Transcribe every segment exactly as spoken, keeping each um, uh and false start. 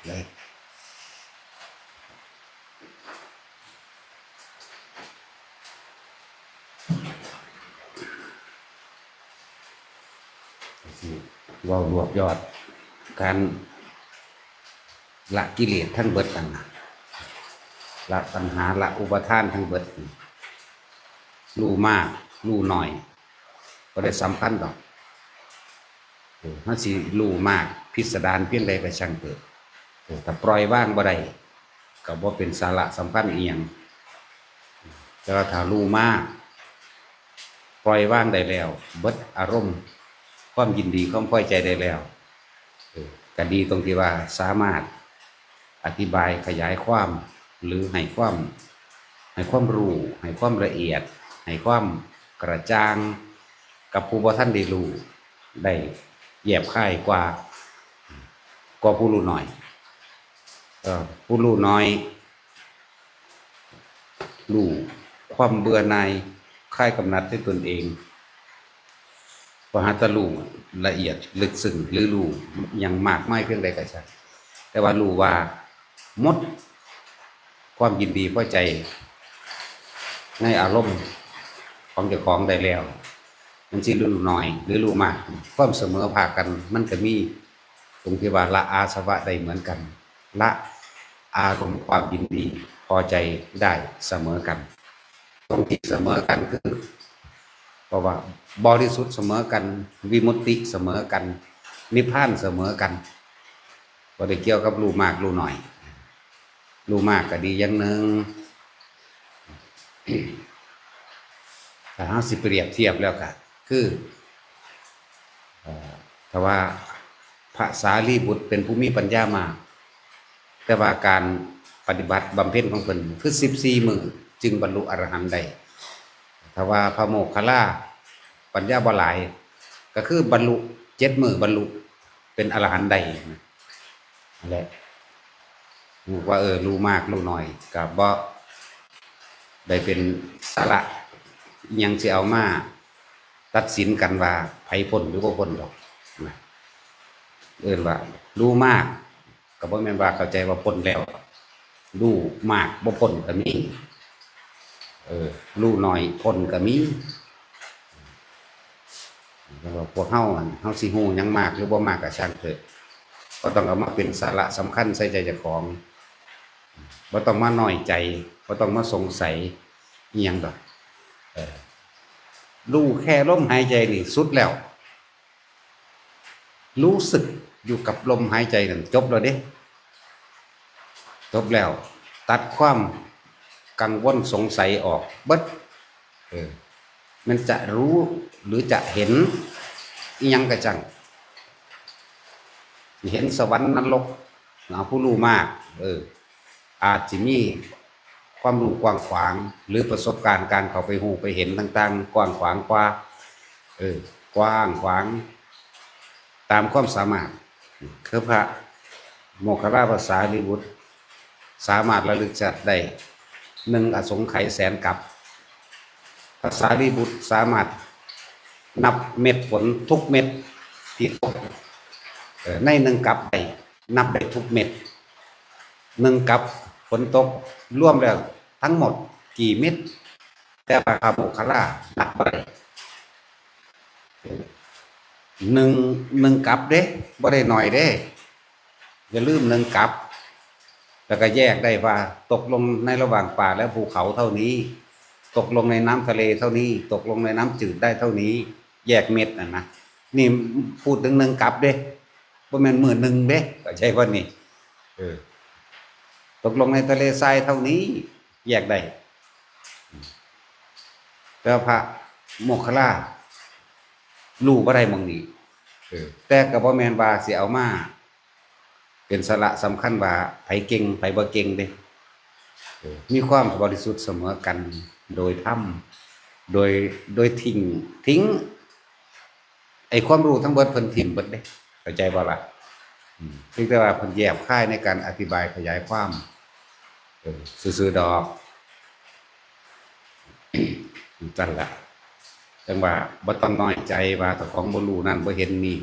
เลย เว้ารวบยอด การละกิเลสทั้งเบิดนั่นน่ะ ละตัณหา ละอุปาทานทั้งเบิด รู้มาก รู้น้อย บ่ได้สำคัญดอก เออ เฮาสิรู้มากพิสดารเพียงใดก็ช่างเถอะ เออ ถ้าปล่อยวางบ่ได้ ก็บ่เป็นสาระสำคัญอีหยัง แต่ว่าถ้ารู้มาก ปล่อยวางได้แล้ว เบิดอารมณ์ ความยินดี ความพอใจได้แล้ว เออ ก็ดีตรงที่ว่าสามารถอธิบายขยายความ หรือให้ความ ให้ความรู้ ให้ความละเอียด ให้ความกระจ่าง กับผู้บ่ทันได้รู้ ได้แยบคายกว่า กว่าผู้รู้น้อย เอ่อ ผู้รู้น้อย รู้ความเบื่อหน่าย คลายกำหนัดด้วยตนเอง บ่หาแต่รู้ละเอียดลึกซึ้ง หรือรู้หยังมากมายเพียงใดก็ช่าง แต่ว่ารู้ว่าหมดความยินดีพอใจ ในอารมณ์ของเจ้าของได้แล้ว มันสิรู้น้อยหรือรู้มาก ความเสมอภาคกันมันก็มี ตรงที่ว่าละอาสวะได้เหมือนกัน ละอารมณ์ความยินดีพอใจได้เสมอกัน ตรงที่เสมอกันคือ เพราะว่าบริสุทธิ์เสมอกัน วิมุตติเสมอกัน นิพพานเสมอกัน บ่ได้เกี่ยวกับรู้มากรู้น้อย รู้มากก็ดีอย่างหนึ่ง ถ้าเฮาสิเปรียบเทียบแล้วก็คือ เอ่อ ถ้าว่าพระสารีบุตรเป็นผู้มีปัญญามาก แต่ว่าการปฏิบัติบำเพ็ญของเพิ่นคือสิบสี่มื้อจึงบรรลุอรหันต์ได้ ถ้าว่าพระโมคคัลลาปัญญาบ่หลาย ก็คือบรรลุเจ็ดมื้อบรรลุเป็นอรหันต์ได้ นั่นแหละ ว่า เออ รู้มากรู้น้อย ก็บ่ได้เป็นสาระอิหยังสิเอามาตัดสินกันว่าไผพ้นหรือบ่พ้นดอกนะ เอิ้นว่ารู้มาก ก็บ่แม่นว่าเข้าใจว่าพ้นแล้ว รู้มากบ่พ้นก็มี เออ รู้น้อยพ้นก็มี แล้วพวกเฮาหั่น เฮาสิรู้หยังมากหรือบ่มากก็ช่างเถอะ บ่ต้องเอามาเป็นสาระสำคัญใส่ใจเจ้าของ บ่ต้องมาน้อยใจ บ่ต้องมาสงสัยอิหยังดอก เออ รู้แค่ลมหายใจนี่สุดแล้ว รู้สึกอยู่กับลมหายใจนั่นจบแล้วเด้ จบแล้ว ตัดความกังวลสงสัยออกเบิด เออ มันจะรู้หรือจะเห็นอิหยังก็จั่ง เห็นสวรรค์นรก เอาผู้รู้มาก เออ อาจสิมีความรู้กว้างขวาง หรือประสบการณ์การเข้าไปรู้ไปเห็นต่างๆ กว้างขวางกว่า เออ กว้างขวาง ตามความสามารถ คือพระ โมคคัลลาภาษาลีบุตร สามารถระลึกชาติได้หนึ่งอสงไขยแสนกัป ภาษาลีบุตรสามารถนับเม็ดฝนทุกเม็ดที่ตก เอ่อ ในหนึ่งกัปได้ นับได้ทุกเม็ด หนึ่งกัปฝนตก รวมแล้วทั้งหมดกี่เม็ด แต่ว่าพระโมคคัลลานับบ่ได้ หนึ่ง หนึ่งกัปเด้ บ่ได้น้อยเด้ อย่าลืมหนึ่งกัป แล้วก็แยกได้ว่าตกลงในระหว่างป่าและภูเขาเท่านี้ ตกลงในน้ำทะเลเท่านี้ ตกลงในน้ำจืดได้เท่านี้ แยกเม็ดน่ะนะ นี่พูดถึงหนึ่งกัปเด้ บ่แม่นมื้อหนึ่งเด้ เข้าใจบ่นี่ เออ ตกลงในทะเลทรายเท่านี้ แยกได้ แต่ว่าพระโมคคัลลารู้บ่ได้หม่องนี้ เออ แต่ก็บ่แม่นว่าสิเอามาเป็นสาระสำคัญว่าไผเก่งไผบ่เก่งเด้ เออ มีความบริสุทธิ์เสมอกันโดยธรรม โดย โดยทิ้ง ทิ้ง ไอ้ความรู้ทั้งเบิดเพิ่นถิ่มเบิดเด้ เข้าใจบ่ล่ะ อืม เพียงแต่ว่าเพิ่นแยบคายในการอธิบายขยายความ เออ ซื่อๆดอก จั่งซั่นล่ะ จั่งว่าบ่ต้องน้อยใจว่าเจ้าของบ่รู้นั่นบ่เห็นนี่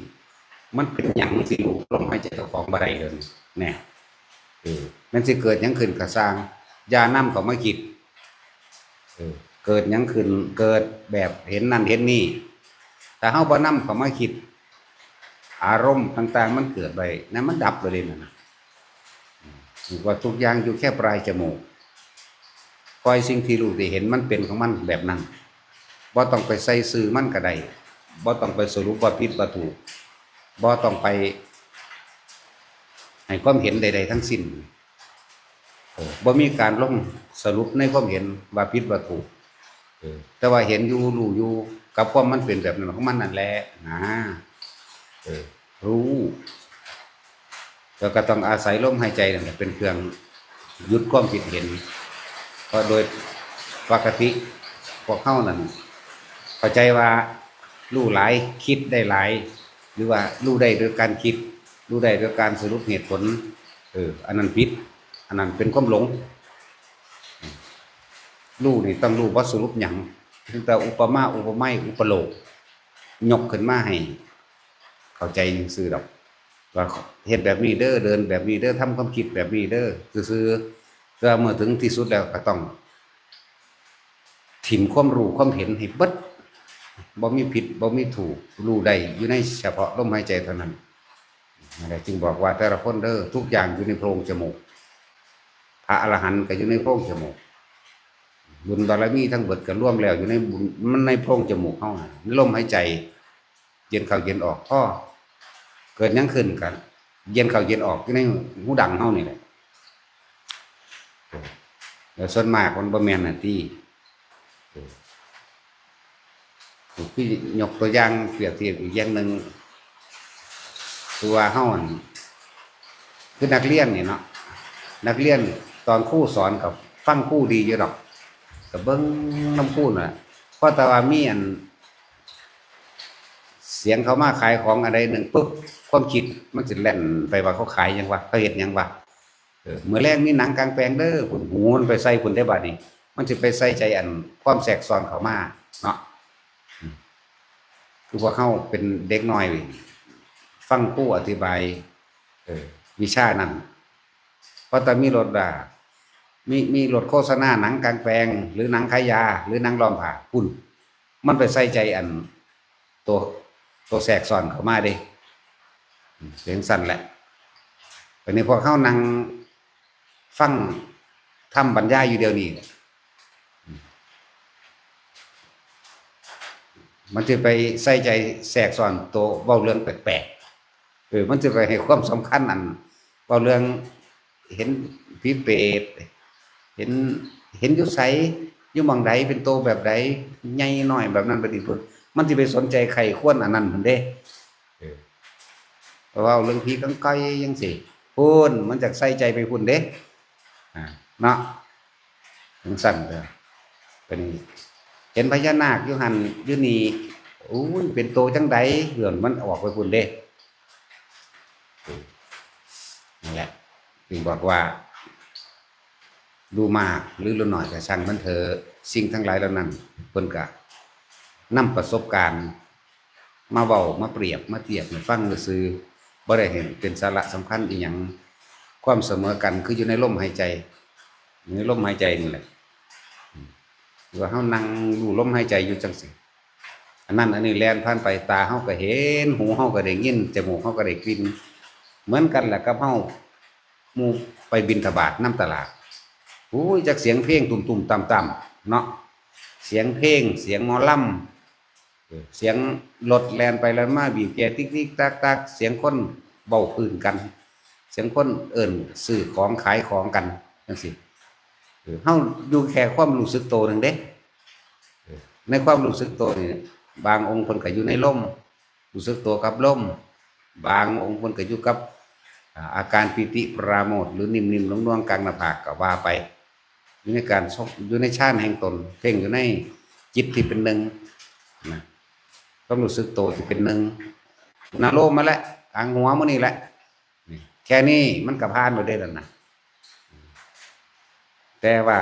มันเป็นหยังสิรู้ลมหายใจเจ้าของบ่ได้เดี๋ยวนี้ แน่ เออ มันสิเกิดหยังขึ้นก็ซ่าง อย่านำเข้ามาคิด เออ เกิดหยังขึ้น เกิดแบบเห็นนั่นเห็นนี่ ถ้าเฮาบ่นำเข้ามาคิด อารมณ์ต่างๆมันเกิดไป นั่นมันดับไปเลยนั่นน่ะ อืม ว่าทุกอย่างอยู่แค่ปลายจมูก ปล่อยสิ่งที่รู้ที่เห็นมันเป็นของมันแบบนั้น บ่ต้องไปใส่ชื่อมันก็ได้ บ่ต้องไปสรุปว่าผิดว่าถูก บ่ต้องไปให้ความเห็นใดๆทั้งสิ้น เออ บ่มีการลงสรุปในความเห็นว่าผิดว่าถูก เออ แต่ว่าเห็นอยู่ รู้อยู่ กับความมันเป็นแบบนั้นของมันนั่นแหละนะ เออ รู้ แล้วก็ต้องอาศัยลมหายใจนั่นแหละเป็นเครื่องหยุดความคิดเห็น เพราะโดยปกติพวกเฮานั่นเข้าใจว่ารู้หลาย คิดได้หลาย หรือว่ารู้ได้โดยการคิด รู้ได้โดยการสรุปเหตุผล เออ อันนั้นผิด อันนั้นเป็นความหลง รู้นี่ต้องรู้บ่สรุปหยัง เพียงแต่อุปมา อุปไมย อุปโลก ยกขึ้นมาให้เข้าใจซื่อๆดอก ว่าเฮ็ดแบบนี้เด้อ เดินแบบนี้เด้อ ทำความคิดแบบนี้เด้อ ซื่อๆ แต่ว่าเมื่อถึงที่สุดแล้วก็ต้องถิ่มความรู้ความเห็นให้เบิด บ่มีผิด บ่มีถูก รู้ได้อยู่ในเฉพาะลมหายใจเท่านั้น นั่นแหละจึงบอกว่าแต่ละคนเด้อ ทุกอย่างอยู่ในโพรงจมูก พระอรหันต์ก็อยู่ในโพรงจมูก บุญบารมีทั้งเบิดก็รวมแล้วอยู่ในบุญ มันในโพรงจมูกเฮาน่ะ ในลมหายใจ เย็นเข้าเย็นออก พอเกิดหยังขึ้นก็เย็นเข้าเย็นออกอยู่ในหูดังเฮานี่แหละ แล้วส่วนมากมันบ่แม่นน่ะติ คือยกตัวอย่างเปรียบเทียบอีกอย่างหนึ่ง คือว่าเฮาหั่น คือนักเรียนนี่เนาะ นักเรียนตอนครูสอนก็ฟังครูดีอยู่ดอก ก็เบิ่งนำครูน่ะ เพราะแต่ว่ามีอัน เสียงเขามาขายของอันใดหนึ่งปุ๊บ ความคิดมันสิแล่นไปว่าเขาขายหยังวะ เขาเฮ็ดหยังวะ เออ มื้อแลงมีหนังกลางแปลงเด้อ พุ้น หูมันไปใส่พุ้นได้บัดนี้ มันสิไปใส่ใจอันความแทรกซ้อนเข้ามาเนาะ อืม คือพวกเฮาเป็นเด็กน้อย ฟังครูอธิบาย เออ วิชานั้น เพราะแต่มีรถว่า มี มีรถโฆษณาหนังกลางแปลง หรือหนังขายยา หรือหนังล้อมผ้า พุ้น มันไปใส่ใจอัน ตัว ตัวแทรกซ้อนเข้ามาเด้ อืม เป็นจั่งซั้นแหละ บัดนี้พวกเฮานั่งฟังธรรมบรรยายอยู่เดี๋ยวนี้ อืม มันสิไปใส่ใจแทรกซ้อนตัวเว้าเรื่องแปลกๆ เออ มันสิไปให้ความสำคัญอันเว้าเรื่องเห็นผีเปรต เห็น เห็นอยู่ไส อยู่หม่องใด เป็นโตแบบใด ใหญ่น้อยแบบนั้นแบบนี้พุ้น มันสิไปสนใจใคร่ควรอันนั้นพุ้นเด้ เออ เว้าเรื่องผีกองกอยจั่งซี้ พุ้น มันจักใส่ใจไปพุ้นเด้ อ่า เนาะ จั่งซั้นเด้อ เป็น เห็นพญานาคอยู่หั่นอยู่นี่ อุ้ย เป็นโตจั่งใด เรื่องมันออกไปพุ้นเด้ นั่นแหละ จึงบอกว่า รู้มากหรือรู้น้อยก็ช่างมันเถอะ สิ่งทั้งหลายเหล่านั้น เพิ่นก็นำประสบการณ์ มาเว้ามาเปรียบมาเทียบให้ฟังซื่อๆ บ่ได้เห็นเป็นสาระสำคัญอีหยัง ความเสมอกันคืออยู่ในลมหายใจ อยู่ในลมหายใจนี่แหละ ว่าเฮานั่งรู้ลมหายใจอยู่จังซี่ อันนั้นอันนี้แล่นผ่านไป ตาเฮาก็เห็น หูเฮาก็ได้ยิน จมูกเฮาก็ได้กลิ่น เหมือนกันแหละกับเฮา หมู่ไปบิณฑบาตนำตลาด โอ้ย จักเสียงเพลงตุ้มๆต่ำๆเนาะ เสียงเพลง เสียงหมอลำ เออ เสียงรถแล่นไปแล่นมา บีบแกติ๊กๆตักๆ เสียงคนเว้าพื้นกัน เสียงคนเอิ้นซื้อของขายของกันจังซี่ เออ เฮาอยู่แค่ความรู้สึกโตหนึ่งเด้ เออ ในความรู้สึกโตนี่ บางองค์เพิ่นก็อยู่ในลม รู้สึกโตกับลม บางองค์เพิ่นก็อยู่กับ อ่า อาการปีติปราโมทย์ หรือนิ่มๆนวลๆกลางหน้าผากก็ว่าไป อยู่ในการทรง อยู่ในฌานแห่งตน เพ่งอยู่ในจิตที่เป็นหนึ่งนะ ความรู้สึกโตที่เป็นหนึ่ง นโลมมาแล้ว กลางหัวมื้อนี่แหละ นี่ แค่นี้มันก็ผ่านไปได้แล้วนะ แต่ว่า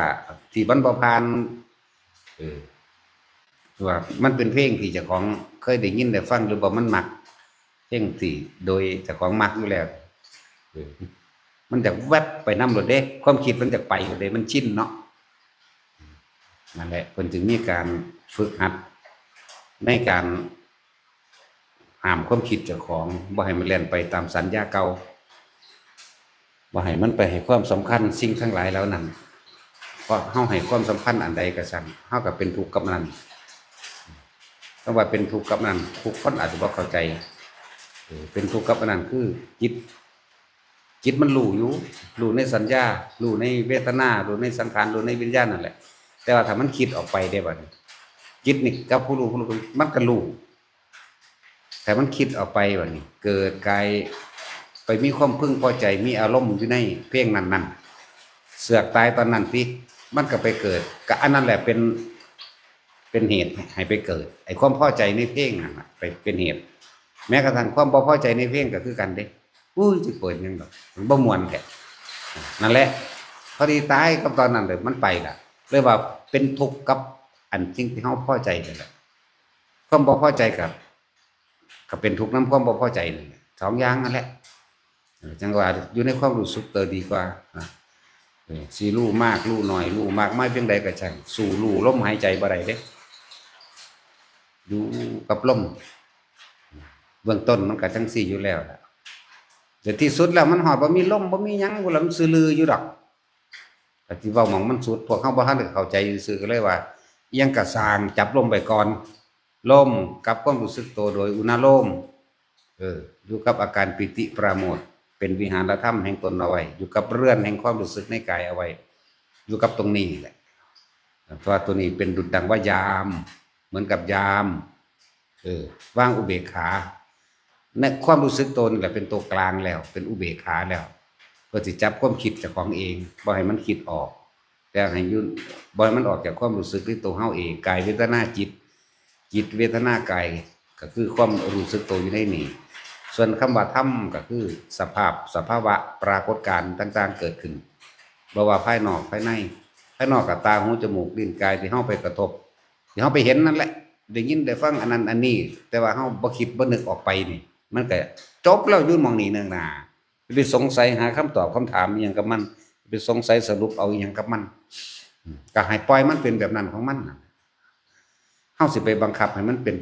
ที่มันบ่ผ่าน เออ ว่ามันเป็นเพลงที่เจ้าของเคยได้ยินได้ฟังหรือบ่ มันมัก เพลงที่โดยเจ้าของมักอยู่แล้ว เออ มันจะแวบไปนำโลดเด้ ความคิดมันจะไปโลดเด้ มันชินเนาะ นั่นแหละ เพิ่นจึงมีการฝึกหัด ในการห้ามความคิดเจ้าของ บ่ให้มันแล่นไปตามสัญญาเก่า บ่ให้มันไปให้ความสำคัญสิ่งทั้งหลายเหล่านั้น เพราะเฮาให้ความสำคัญอันใดก็ช่าง เฮาก็เป็นทุกข์กับอันนั้น คำว่าเป็นทุกข์กับอันนั้น ทุกคนอาจจะบ่เข้าใจ เออ เป็นทุกข์กับอันนั้นคือจิต จิตมันรู้อยู่ รู้ในสัญญา รู้ในเวทนา รู้ในสังขาร รู้ในวิญญาณนั่นแหละ แต่ว่าถ้ามันคิดออกไปเด้บัดนี้ จิตนี่กับผู้รู้ ผู้รู้ มันก็รู้ แต่มันคิดออกไปบัดนี้ เกิดกายไปมีความพึงพอใจ มีอารมณ์อยู่ในเพลงนั้นๆ เสือกตายตอนนั้นติ มันก็ไปเกิด ก็อันนั้นแหละเป็น เป็นเหตุให้ไปเกิด ไอ้ความพอใจในเพลงนั่นน่ะ ไปเป็นเหตุ แม้กระทั่งความบ่พอใจในเพลงก็คือกันเด้ อุ้ย สิเปิดหยังดอก มันบ่ม่วนแท้ นั่นแหละ พอดีตายกับตอนนั้นเลย มันไปละ เลยว่าเป็นทุกข์กับอันสิ่งที่เฮาพอใจนั่นแหละ ความบ่พอใจกับ ก็เป็นทุกข์นำความบ่พอใจนั่นแหละ สองอย่างนั่นแหละ เออ จั่งว่าอยู่ในความรู้สึกตัวดีกว่านะ เออ สิรู้มากรู้น้อย รู้มากมายเพียงใดก็ช่าง สู้รู้ลมหายใจบ่ได้เด้ อยู่กับลม เบื้องต้นมันก็จั่งซี้อยู่แล้วล่ะ แต่ที่สุดแล้วมันฮอดบ่มีลม บ่มีหยัง พุ้นล่ะ มันซื่อลืออยู่ดอก ก็สิเว้าหม่องมันสุด พวกเฮาบ่ทันได้เข้าใจซื่อๆ ก็เลยว่า อิหยังก็ซ่าง จับลมไว้ก่อน ลมกับความรู้สึกตัวโดยอุณาโลม เออ อยู่กับอาการปีติปราโมทย์ เป็นวิหารธรรมแห่งตนเอาไว้ อยู่กับเรือนแห่งความรู้สึกในกายเอาไว้ อยู่กับตรงนี้แหละ เพราะว่าตัวนี้เป็นดุจดังว่ายาม เหมือนกับยาม เออ วางอุเบกขา ในความรู้สึกตัวนี่แหละเป็นตัวกลางแล้ว เป็นอุเบกขาแล้ว ก็สิจับความคิดเจ้าของเอง บ่ให้มันคิดออก แต่ให้อยู่ บ่ให้มันออกจากความรู้สึกที่ตัวเฮาเอง กายเวทนาจิต จิตเวทนากาย ก็คือความรู้สึกตัวอยู่ในนี้ ส่วนคำว่าธรรมก็คือสภาพ สภาวะ ปรากฏการณ์ต่างๆ เกิดขึ้น บ่ว่าภายนอกภายใน ภายนอกก็ตา หู จมูก ลิ้น กาย ที่เฮาไปกระทบ ที่เฮาไปเห็นนั่นแหละ ได้ยินได้ฟังอันนั้นอันนี้ แต่ว่าเฮาบ่คิดบ่นึกออกไปนี่ มันก็จบแล้ว อยู่หม่องนี้เนืองนา ไปสงสัยหาคำตอบคำถามอิหยังกับมัน ไปสงสัยสรุปเอาอิหยังกับมัน อืม ก็ให้ปล่อยมันเป็นแบบนั้นของมันน่ะ เฮาสิไปบังคับให้มันเป็น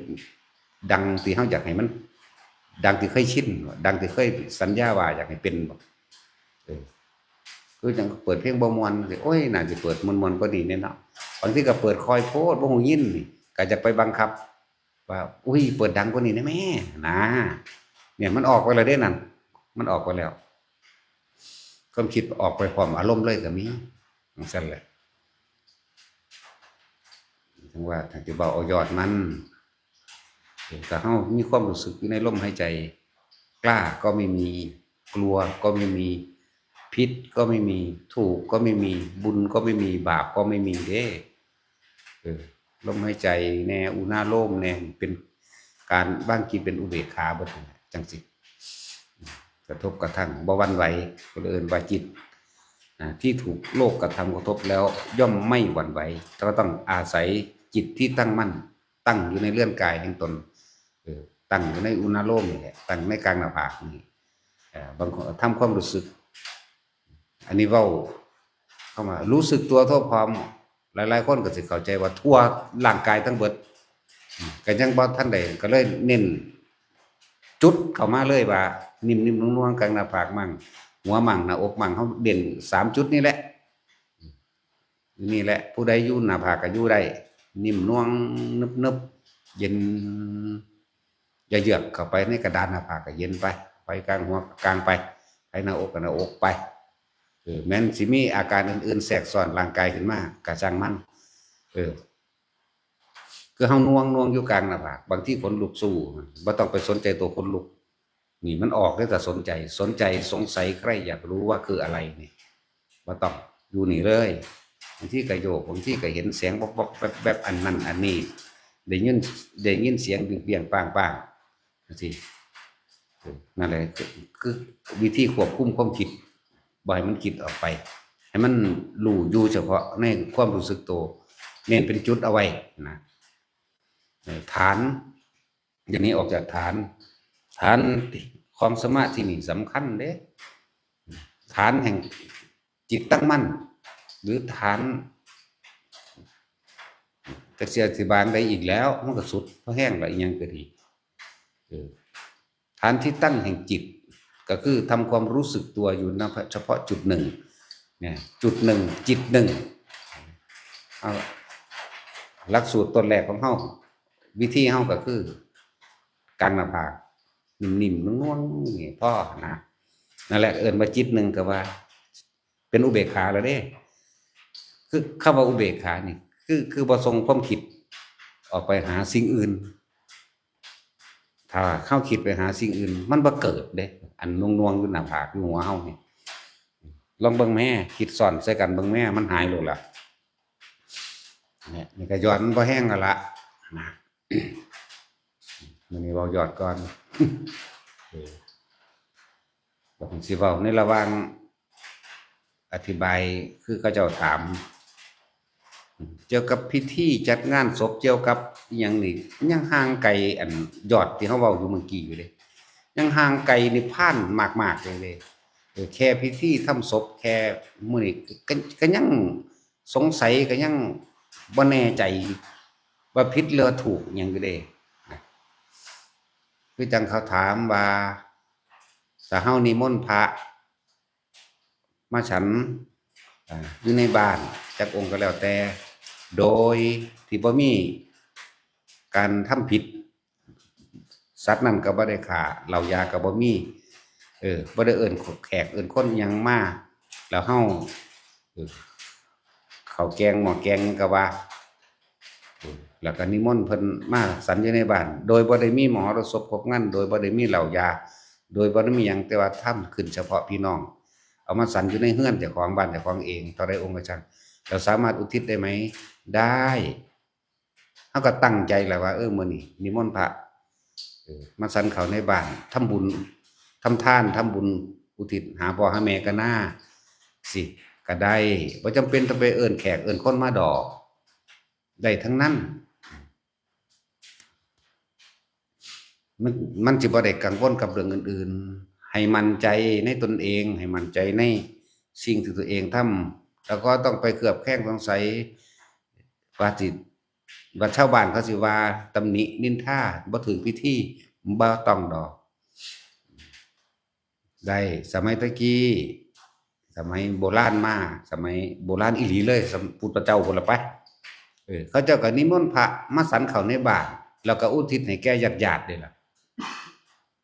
ดังที่เฮาอยากให้มัน ดังที่เคยชิน ดังที่เคยสัญญาว่าอยากให้เป็นบ่ เออ คือจั่งเปิดเพลงบ่ม่วน โอ้ย น่าสิเปิดม่วนๆกว่านี้แหน่เนาะ บางทีก็เปิดค่อยโพด บ่ฮู้ยินนี่ ก็อยากไปบังคับ ว่า อุ้ย เปิดดังกว่านี้แหน่แม่ นะ เนี่ย มันออกไปแล้วเด้นั่น มันออกไปแล้ว ความคิดออกไปพร้อมอารมณ์เลยก็มี จั่งซั้นแหละ ถึงว่าถ้าสิเว้าเอายอดมัน ถ้าเฮามีความรู้สึกอยู่ในลมหายใจ กล้าก็ไม่มี กลัวก็ไม่มี ผิดก็ไม่มี ถูกก็ไม่มี บุญก็ไม่มี บาปก็ไม่มีเด้ เออ ลมหายใจแน่ อุณาโลมแน่ เป็นการวางจิตเป็นอุเบกขาเบิดนั่นแหละ จั่งซี้ กระทบกระทั่งบ่หวั่นไหว ก็เลยเอิ้นว่าจิตนะที่ถูกโลกกระทำกระทบแล้วย่อมไม่หวั่นไหว เราต้องอาศัยจิตที่ตั้งมั่น ตั้งอยู่ในเรือนกายแห่งตน เออตั้งอยู่ในอุณาโลมนี่แหละ ตั้งในกลางหน้าผากนี่ เอ่อบางคนทำความรู้สึก อันนี้เว้าเข้ามารู้สึกตัวทั่วพร้อม หลายๆคนก็สิเข้าใจว่าทั่วร่างกายทั้งเบิด อืมก็ยังบ่ทันได้ ก็เลยเน้นจุดเข้ามาเลยว่า นิ่มๆนวลๆกลางหน้าผากมั่ง หัวมั่ง หน้าอกมั่ง เฮาเน้นสามจุดนี่แหละ นี่แหละ ผู้ใดอยู่หน้าผากก็อยู่ได้ นิ่มนวล นึบๆ เย็น อย่าเยือกเข้าไปในกระดานหน้าผากก็เย็นไป ไปกลางหัวก็กลางไป ไปหน้าอกก็หน้าอกไป เออแม้นสิมีอาการอื่นๆแทรกซ้อนร่างกายขึ้นมาก็ช่างมัน เออ คือเฮาหน่วงหน่วงอยู่กลางหน้าผาก บางทีขนลุกสู้ บ่ต้องไปสนใจตัวขนลุก นี่มันออกได้แต่สนใจ สนใจสงสัยใคร่อยากรู้ว่าคืออะไรนี่ บ่ต้อง อยู่นี่เลย บางทีก็โยก บางทีก็เห็นแสงวอกๆแวบๆอันนั้นอันนี้ ได้ยิน ได้ยินเสียงเปรี้ยงๆป้างๆจั่งซี้ นั่นแหละ คือ คือวิธีควบคุมความคิด บ่ให้มันคิดออกไป ให้มันรู้อยู่เฉพาะในความรู้สึกตัว เน้นเป็นจุดเอาไว้นะ เอ่อ ฐาน อย่างนี้ออกจากฐาน ฐานของสมาธินี่สำคัญเด้ ฐานแห่งจิตตั้งมั่น หรือฐาน จักสิอธิบายได้อีกแล้ว มันก็สุดพอแห้งละ อีหยังก็ดี เออ ฐานที่ตั้งแห่งจิต ก็คือทำความรู้สึกตัวอยู่ณเฉพาะจุดหนึ่ง เนี่ย จุดหนึ่ง จิตหนึ่ง เอา หลักสูตรต้นแรกของเฮา วิธีเฮาก็คือ กลางหน้าผาก นิ่มๆนวลๆนี่พอนะ นั่นแหละเอิ้นว่าจิตหนึ่ง ก็ว่า เป็นอุเบกขาแล้วเด้ คือคำว่าอุเบกขานี่ คือ คือบ่ส่งความคิดออกไปหาสิ่งอื่น ถ้าเฮาคิดไปหาสิ่งอื่น มันบ่เกิดเด้ อันหน่วงๆอยู่หน้าผากอยู่หัวเฮานี่ ลองเบิ่งแม่ คิดซ้อนใส่กันเบิ่งแม่ มันหายโลดล่ะ เนี่ย นี่ก็ย้อนมันบ่แห้งแล้วล่ะนะ มื้อนี้เว้าย้อนก่อน เออ ผมสิเว้าในระหว่างอธิบาย คือเขาเจ้าถาม เกี่ยวกับพิธีจัดงานศพ เกี่ยวกับอิหยังนี่ ยังห่างไกลอันยอดที่เฮาเว้าอยู่เมื่อกี้อยู่เด้ ยังห่างไกลนิพพานมากๆเลยเด้ เออ แค่พิธีทำศพ แค่มื้อนี้ก็ ก็ยังสงสัย ก็ยังบ่แน่ใจว่าผิดหรือว่าถูกอิหยังอยู่เด้ คือจั่งเขาถามว่า ถ้าเฮานิมนต์พระมาฉัน อ่า อยู่ในบ้านจักองค์ก็แล้วแต่ โดยที่บ่มีการทำผิด สัตว์นั่นก็บ่ได้ฆ่า เหล้ายาก็บ่มี เออ บ่ได้เอิ้นแขกเอิ้นคนอิหยังมา แล้วเฮา เออ ข้าวแกงหม้อแกงก็ว่า เออ แล้วก็นิมนต์เพิ่นมาฉันอยู่ในบ้าน โดยบ่ได้มีมหรสพครบงาน โดยบ่ได้มีเหล้ายา โดยบ่ได้มีหยัง แต่ว่าทำขึ้นเฉพาะพี่น้อง เอามาฉันอยู่ในเฮือนเจ้าของบ้านเจ้าของเอง เท่าใดองค์ก็ช่าง เราสามารถอุทิศได้ไหม ได้ เฮาก็ตั้งใจแหละว่า เออ มื้อนี้นิมนต์พระ เออ มาฉันข้าวในบ้าน ทำบุญ ทำทาน ทำบุญอุทิศหาพ่อหาแม่ก็น่า สิ ก็ได้ บ่จำเป็นต้องไปเอิ้นแขกเอิ้นคนมาดอก ได้ทั้งนั้น มัน มันสิบ่ได้กังวลกับเรื่องอื่นๆ ให้มั่นใจในตนเอง ให้มั่นใจในสิ่งที่ตัวเองทำ แล้วก็ต้องไปเคลือบแคลงสงสัยว่าสิ ว่าชาวบ้านเขาสิว่าตำหนินินทา บ่ถืกพิธี บ่ต้องดอก ได้ สมัยตะกี้ สมัยโบราณมา สมัยโบราณอีหลีเลย สม พุทธเจ้าพุ้นละไป เออ เขาเจ้าก็นิมนต์พระมาฉันข้าวในบ้าน แล้วก็อุทิศให้แก่ญาติๆเด้ล่ะ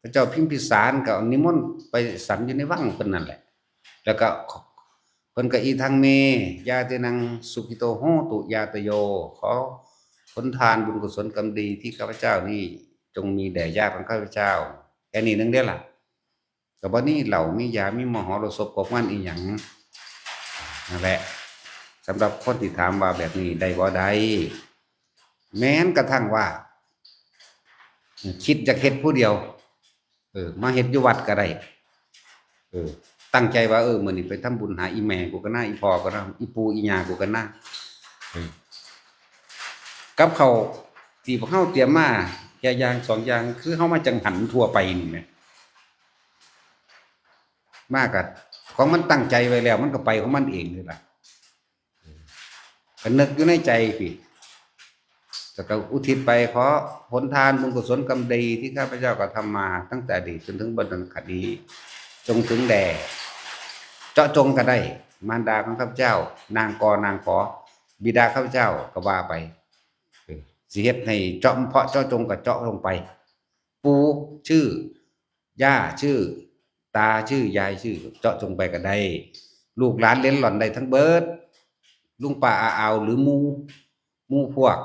พระเจ้าพิมพิสารก็นิมนต์ไปฉันอยู่ในวังเพิ่นนั่นแหละ แล้วก็เพิ่นก็ อิทังเม ญาตินัง สุขิโตโหตุ ญาตโย ขอผลทานบุญกุศลกรรมดีที่ข้าพเจ้านี่จงมีแด่ญาติของข้าพเจ้า แค่นี้นึงเด้อล่ะ ก็บ่มีเหล้า มียา มีมหรสพครบงานอีหยัง นั่นแหละ สำหรับคนที่ถามว่าแบบนี้ได้บ่ ได้ แม้นกระทั่งว่า คิดอยากเฮ็ดผู้เดียว เออ มาเฮ็ดอยู่วัดก็ได้ เออ ตั้งใจว่า เออ มื้อนี้ไปทำบุญหาอีแม่กูก็น่า อีพ่อก็น่า อีปู่อีย่ากูก็น่า เออ กับข้าวที่พวกเฮาเตรียมมาแค่อย่างสองอย่าง คือเฮามาจังหันทั่วไปนี่แหม มากะ ของมันตั้งใจไว้แล้ว มันก็ไปของมันเองเลยล่ะ ก็นึกอยู่ในใจพี่ แล้วก็อุทิศไปขอผลทานบุญกุศลกรรมดีที่ข้าพเจ้ากระทำมาตั้งแต่อดีตจนถึงปัจจุบันนี้ จงถึงแด่ เจาะจงก็ได้ มารดาของข้าพเจ้า นางกอนางขอ บิดาข้าพเจ้าก็ว่าไป เออ สิเฮ็ดให้เจาะ เพาะเจาะจงก็เจาะลงไป ปู่ชื่อ ย่าชื่อ ตาชื่อ ยายชื่อ เจาะจงไปก็ได้ ลูกหลานเหลนหล่อนได้ทั้งเบิด ลุงป้าอาอาวหรือหมู่ หมู่พวก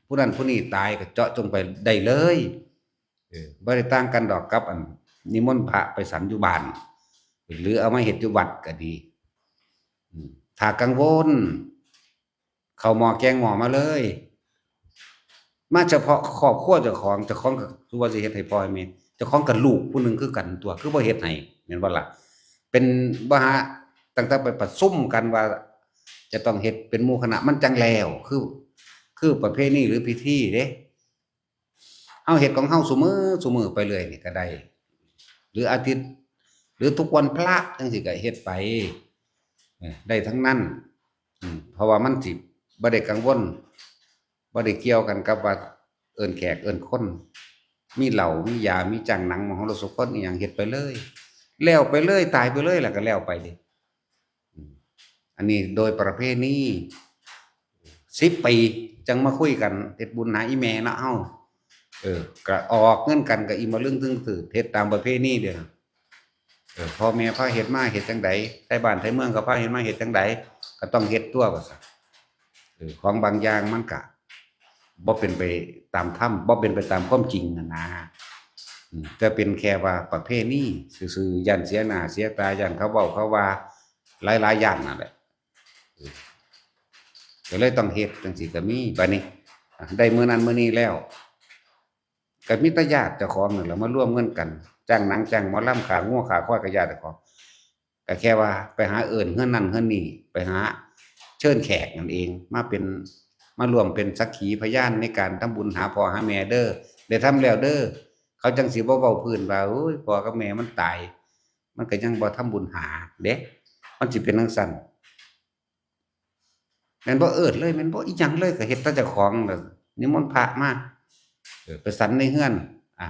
ผู้นั้นผู้นี้ตายก็เจาะจงไปได้เลย เออ บ่ได้ต่างกันดอกกับอันนิมนต์พระไปสันอยู่บ้าน หรือเอามาเฮ็ดอยู่วัดก็ดี อืม ถ้ากังวล เข้าหม้อแกงหม้อมาเลย มาเฉพาะครอบครัวเจ้าของ เจ้าของก็คือว่าสิเฮ็ดให้พ่อให้แม่ เจ้าของก็ลูกผู้หนึ่งคือกันตัว คือบ่เฮ็ดให้ แม่นบ่ล่ะ เป็นบ่หา ตั้งแต่ไปประชุมกันว่า จะต้องเฮ็ดเป็นหมู่คณะ มันจังแล้ว คือ คือประเพณีหรือพิธีเด้ เฮาเฮ็ดของเฮาซุมื้อซุมื้อไปเรื่อยนี่ก็ได้ หรืออาทิตย์ หรือทุกวันพระจังซี้ก็เฮ็ดไป เออ ได้ทั้งนั้น อืม เพราะว่ามันสิบ่ได้กังวล บ่ได้เกี่ยวกันกับว่าเอิ้นแขกเอิ้นคน มีเหล้า มียา มีจ้างหนัง มหรสพคนอิหยังเฮ็ดไปเลย แล้วไปเลย ตายไปเลย แล้วก็แล้วไปเด้ อืม อันนี้โดยประเพณี สิบปีจังมาคุยกัน เฮ็ดบุญหาอีแม่เนาะเฮา เออ ก็ออกเงินกัน ก็อีหม่าลึงตึงถือ เฮ็ดตามประเพณีเด้อ เออ พ่อแม่พาเฮ็ดมาเฮ็ดจั่งใด ไทบ้านไทเมืองก็พาเฮ็ดมาเฮ็ดจั่งใด ก็ต้องเฮ็ดตัวว่าซั่น เออ ของบางอย่างมันก็บ่เป็นไปตามธรรม บ่เป็นไปตามความจริงนั่นนะ อืม แต่เป็นแค่ว่าประเพณีซื่อๆ ย้านเสียหน้าเสียตา ย้านเขาเว้าเขาว่า หลายๆ ย้านนั่นแหละ เออ ก็เลยต้องเฮ็ดจั่งซี้ก็มี บัดนี้ อ่ะ ได้มื้อนั้นมื้อนี้แล้ว ก็มีแต่ญาติเจ้าของนั่นแหละมาร่วมเงินกัน จ้างหนังจ้างหมอลำ ฆ่างัวฆ่าควายก็ญาติเจ้าของ ก็แค่ว่าไปหาเอิ้นเฮือนนั่นเฮือนนี่ ไปหาเชิญแขกนั่นเอง มาเป็น มาร่วมเป็นสักขีพยานในการทำบุญหาพ่อหาแม่เด้อ ได้ทำแล้วเด้อ เขาจังสิบ่เว้าพื้นว่า โอ้ย พ่อกับแม่มันตาย มันก็ยังบ่ทำบุญหาเด้ มันสิเป็นจั่งซั้น แม่นบ่ เอิ้นเลย แม่นบ่ อีหยังเลย ก็เฮ็ดแต่เจ้าของน่ะ นิมนต์พระมา เออ ไปสันในเฮือน อ่า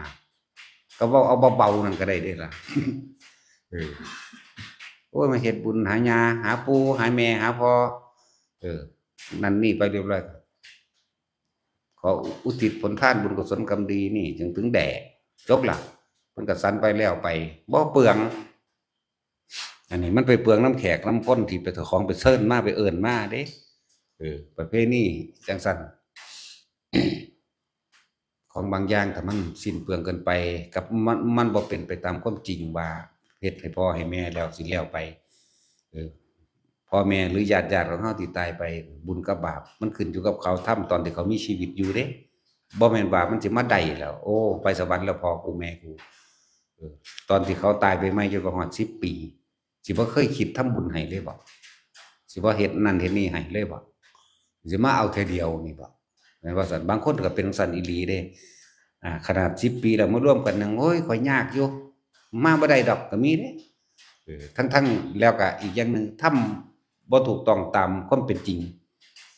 ก็เว้าเอาเบาๆ นั่นก็ได้เด้ล่ะ เออ โอ้ย มาเฮ็ดบุญหาย่า หาปู่ หาแม่ หาพ่อ เออ นั่นนี่ไปเรียบร้อย ขออุทิศผลทานบุญกุศลกรรมดีนี่ จึงถึงแด่ จบละ เพิ่นก็สันไปแล้วไป บ่เปลือง อันนี้มันไปเปลืองนำแขกนำคนที่ไปเจ้าของไปเชิญมา ไปเอิ้นมาเด้ เออ ประเพณีจั่งซั้น ของบางอย่างถ้ามันสิ้นเปลืองเกินไป กับมัน มันบ่เป็นไปตามความจริงว่าเฮ็ดให้พ่อให้แม่แล้วสิแล้วไป เออ พ่อแม่หรือญาติๆ ของเฮาที่ตายไป บุญกับบาป มันขึ้นอยู่กับเขาทำตอนที่เขามีชีวิตอยู่เด้ บ่แม่นว่ามันสิมาได้แล้ว โอ้ ไปสวรรค์แล้วพ่อกูแม่กู เออ ตอนที่เขาตายไปใหม่จนกว่าฮอดสิบปี สิบ่เคยคิดทำบุญให้เลยบ่ สิบ่เฮ็ดนั่นเฮ็ดนี่ให้เลยบ่ สิมาเอาเทื่อเดียวนี่บ่ แม่นว่าซั่น บางคนก็เป็นจั่งซั้นอีหลีเด้ อ่า ขนาดสิบปีแล้วมารวมกันยัง โอ้ย ข้อยยากอยู่ มาบ่ได้ดอกก็มีเด้ เออ ทั้งๆ แล้วก็อีกอย่างหนึ่ง ทำบ่ถูกต้องตามความเป็นจริง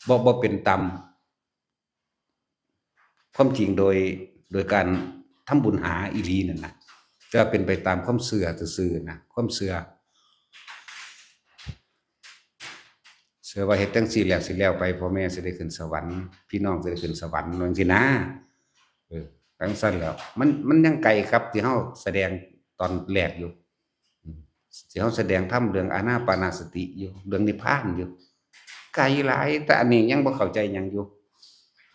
บ่ บ่เป็นตาม ความจริงโดย โดยการทำบุญหาอีหลีนั่นนะ จะเป็นไปตามความเชื่อซื่อๆ นะ ความเชื่อ เชื่อว่าเฮ็ดจั่งซี้แล้วสิแล้วไป พ่อแม่สิได้ขึ้นสวรรค์ พี่น้องสิได้ขึ้นสวรรค์ จั่งซี้นะ เออ จั่งซั้นแล้ว มัน มันยังไกลกับที่เฮาแสดงตอนแรกอยู่ อืม ที่เฮาแสดงธรรมเรื่องอานาปานสติอยู่ เรื่องนิพพานอยู่ ไกลหลาย แต่อันนี้ยังบ่เข้าใจหยังอยู่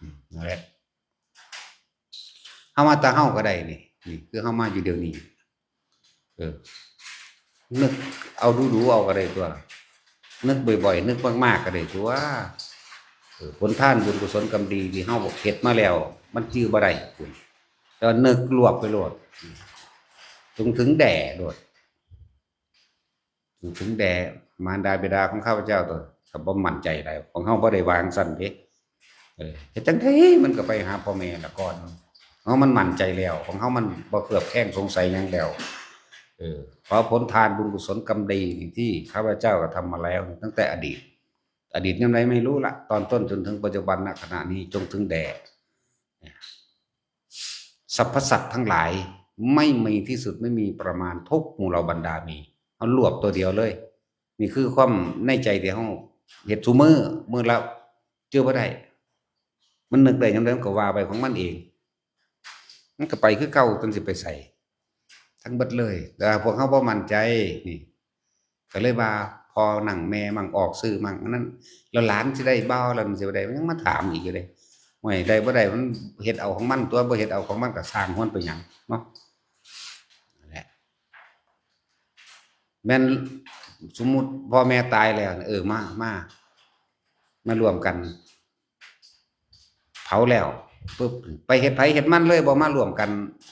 อืม นั่นแหละ เฮามาแต่เฮาก็ได้นี่ นี่คือเฮามาอยู่เดี๋ยวนี้ เออ นึกเอาดูๆ เอาก็ได้ตัว นึกบ่อยๆ นึกมากๆ ก็ได้ตัว เออ ผลทานบุญกุศลกรรมดีที่เฮาเฮ็ดมาแล้ว มันจื่อบ่ได้ แต่ว่านึกรวบไปโลด จงถึงแด่โลด ถึงแด่มารดาบิดาของข้าพเจ้าตัว ถ้าบ่มั่นใจได้ ของเฮาบ่ได้วางสั่นเด้ เออ เฮ็ดจังได๋มันก็ไปหาพ่อแม่ละก่อน ของเฮามันมั่นใจแล้ว ของเฮามันบ่เคลือบแคลงสงสัยหยังแล้ว เออ เพราะผลทานบุญกุศลกรรมดีที่ข้าพเจ้ากระทำมาแล้ว ตั้งแต่อดีต อดีตยามใดไม่รู้ละ ตอนต้นจนถึงปัจจุบัน ณ ขณะนี้ จนถึงแด่ สรรพสัตว์ทั้งหลาย ไม่มีที่สุด ไม่มีประมาณ ทุกหมู่เหล่าบรรดามี เอารวบตัวเดียวเลย นี่คือความในใจที่เฮาเฮ็ดซุมื้อ มื้อละเจอบ่ได้ มันนึกได้ยามใดมันก็ว่าไปของมันเอง มันก็ไปคือเก่า จั่งสิไปไส ทั้งเบิดเลย แต่ว่าพวกเฮาบ่มั่นใจ นี่ ก็เลยว่า พ่อมั่งแม่มั่งออกสื่อมั่ง อันนั้น แล้วหลานสิได้บ่ หลานสิบ่ได้ มันยังมาถามอีกอยู่เด้ ห่วย ได้บ่ได้ มันเฮ็ดเอาของมันตัว บ่เฮ็ดเอาของมันก็ซ่างหัวไปหยังเนาะ นั่นแหละ แม่นสมมุติพ่อแม่ตายแล้ว เออ มา มา มาร่วมกัน เผาแล้วปุ๊บ ไปเฮ็ดไผเฮ็ดมันเลย บ่มาร่วมกัน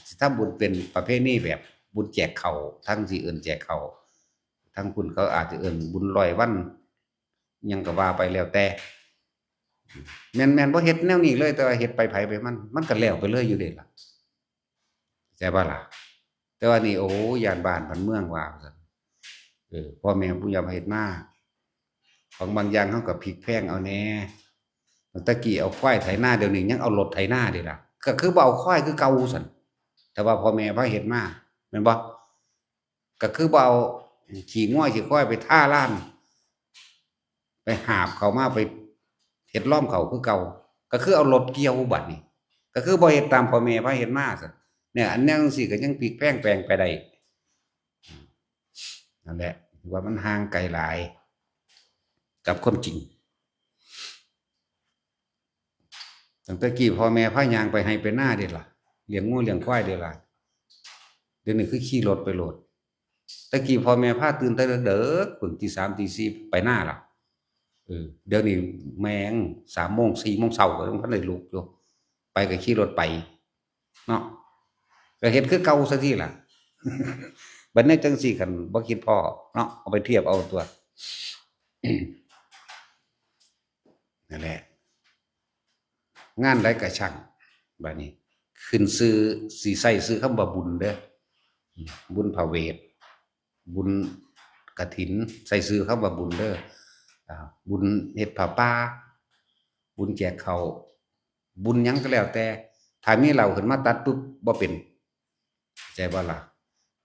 สิทำบุญเป็นประเพณีแบบบุญแจกข้าว ทั้งสิเอิ้นแจกข้าว ทั้งคุณเขาอาจจะเอิ้นบุญร้อยวัน หยังก็ว่าไปแล้วแต่ แม่น แม่นบ่เฮ็ดแนวนี้เลย แต่ว่าเฮ็ดไปไผไปมัน มันก็แล้วไปเลยอยู่เด้ล่ะ เข้าใจบ่ล่ะ แต่ว่านี่ โอ้ ย่านบ้านบ้านเมืองว่าซั่น เออ พ่อแม่ปู่ย่าเฮ็ดมา ของบางอย่างเฮาก็พลิกแพลงเอาแหน่ ตะกี้เอาควายไถนา เดี๋ยวนี้ยังเอารถไถนาเด้ล่ะ ก็คือบ่เอาควายคือเก่าซั่น แต่ว่าพ่อแม่พาเฮ็ดมา แม่นบ่ ก็คือบ่เอาขี้งัวขี้ควายไปทาลาน ไปหาบเข้ามา ไปเฮ็ดล้อมเข้าคือเก่า ก็คือเอารถเกี่ยวบัดนี้ ก็คือบ่เฮ็ดตามพ่อแม่พาเฮ็ดมาซั่น เนี่ย อันแนวจั่งซี้ก็ยังพลิกแพลงแปลงไปได้ นั่นแหละ ว่ามันห่างไกลหลายกับความจริง ตั้งแต่กี้พ่อแม่พาย่างไปไฮ่ไปนาเด้ล่ะ เลี้ยงงัวเลี้ยงควายเด้ล่ะ เดี๋ยวนี้คือขี่รถไปโลด แต่กี้พ่อแม่พาตื่นแต่เดิกๆ พุ้นตีสามตีสี่ไปนาล่ะ เออ เดี๋ยวนี้แม่งสามโมง สี่โมงเช้าก็ยังบ่ทันได้ลุกอยู่ ไปก็ขี่รถไป เนาะ ก็เฮ็ดคือเก่าซะทีล่ะ บัดนี้จั่งซี้ คันบ่คิดพ้อเนาะ เอาไปเทียบเอาตัว นั่นแหละ งานใดก็ช่าง บัดนี้ ขึ้นชื่อ สิใช้ชื่อคำว่าบุญเด้อ บุญพระเวท บุญกฐิน ใช้ชื่อคำว่าบุญเด้อ อ่า บุญเฮ็ดผ้าป่า บุญแจกข้าว บุญหยังก็แล้วแต่ ถ้ามีเหล้าขึ้นมาตัดปุ๊บ บ่เป็น เข้าใจบ่ล่ะ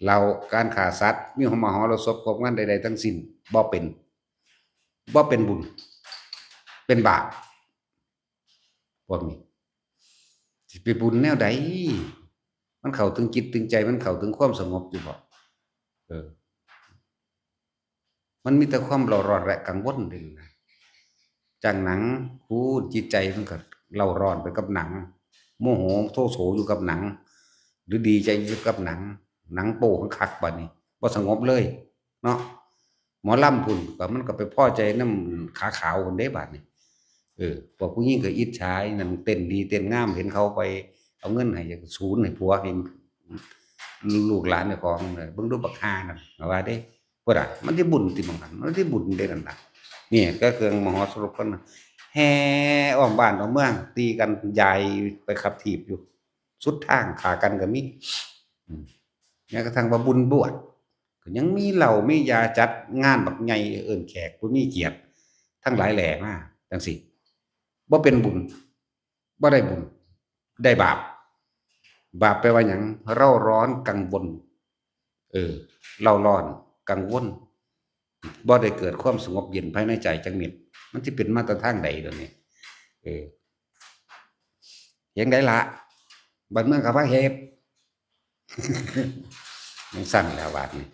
เหล้า การฆ่าสัตว์ มีมหรสพ ครบงานใดๆ ทั้งสิ้น บ่เป็น บ่เป็นบุญ เป็นบาป พวกนี้ สิไปบุญแนวใด มันเข้าถึงจิตถึงใจ มันเข้าถึงความสงบอยู่บ่ เออ มันมีแต่ความเร่าร้อนและกังวลเด้นะ จั่งหนัง คู้ จิตใจมันก็เร่าร้อนไปกับหนัง โมโหโทโสอยู่กับหนัง หรือดีใจอยู่กับหนัง หนังโป๊คักๆ บัดนี้ บ่สงบเลย เนาะ หมอลำพุ้นก็มันก็ไปพอใจนำขาขาวพุ้นเด้บัดนี้ เออ พวกผู้หญิงก็อิจฉา นั่นเต้นดีเต้นงาม เห็นเขาไปเอาเงินให้ อยากสูนให้ผัว ให้ลูกหลานเจ้าของ เบิ่งดูบักห่านั่น ว่าเด้ พุ้นน่ะ มันสิบุญติหม่องหั้น มันสิบุญเด้นั่นน่ะ นี่ก็เครื่องมหรสพ คนน่ะ แห่อ้อมบ้านอ้อมเมือง ตีกันใหญ่ไปขับถีบอยู่ สุดทางฆ่ากันก็มี อืม แม้กระทั่งว่าบุญบวช ก็ยังมีเหล้ามียาจัดงานบักใหญ่ เอิ้นแขกผู้มีเกียรติทั้งหลายแหล่มา จั่งซี้ บ่เป็นบุญ บ่ได้บุญ ได้บาป บาปแปลว่าหยัง เร่าร้อนกังวล เออ เร่าร้อนกังวล บ่ได้เกิดความสงบเย็นภายในใจจักนิด มันสิเป็นมาแต่ทางใดเดี๋ยวนี้ เออ เฮ็ดจั่งใดล่ะ บ้านเมืองก็พาเฮ็ด จั่งซั้นแหล้วบาดนี้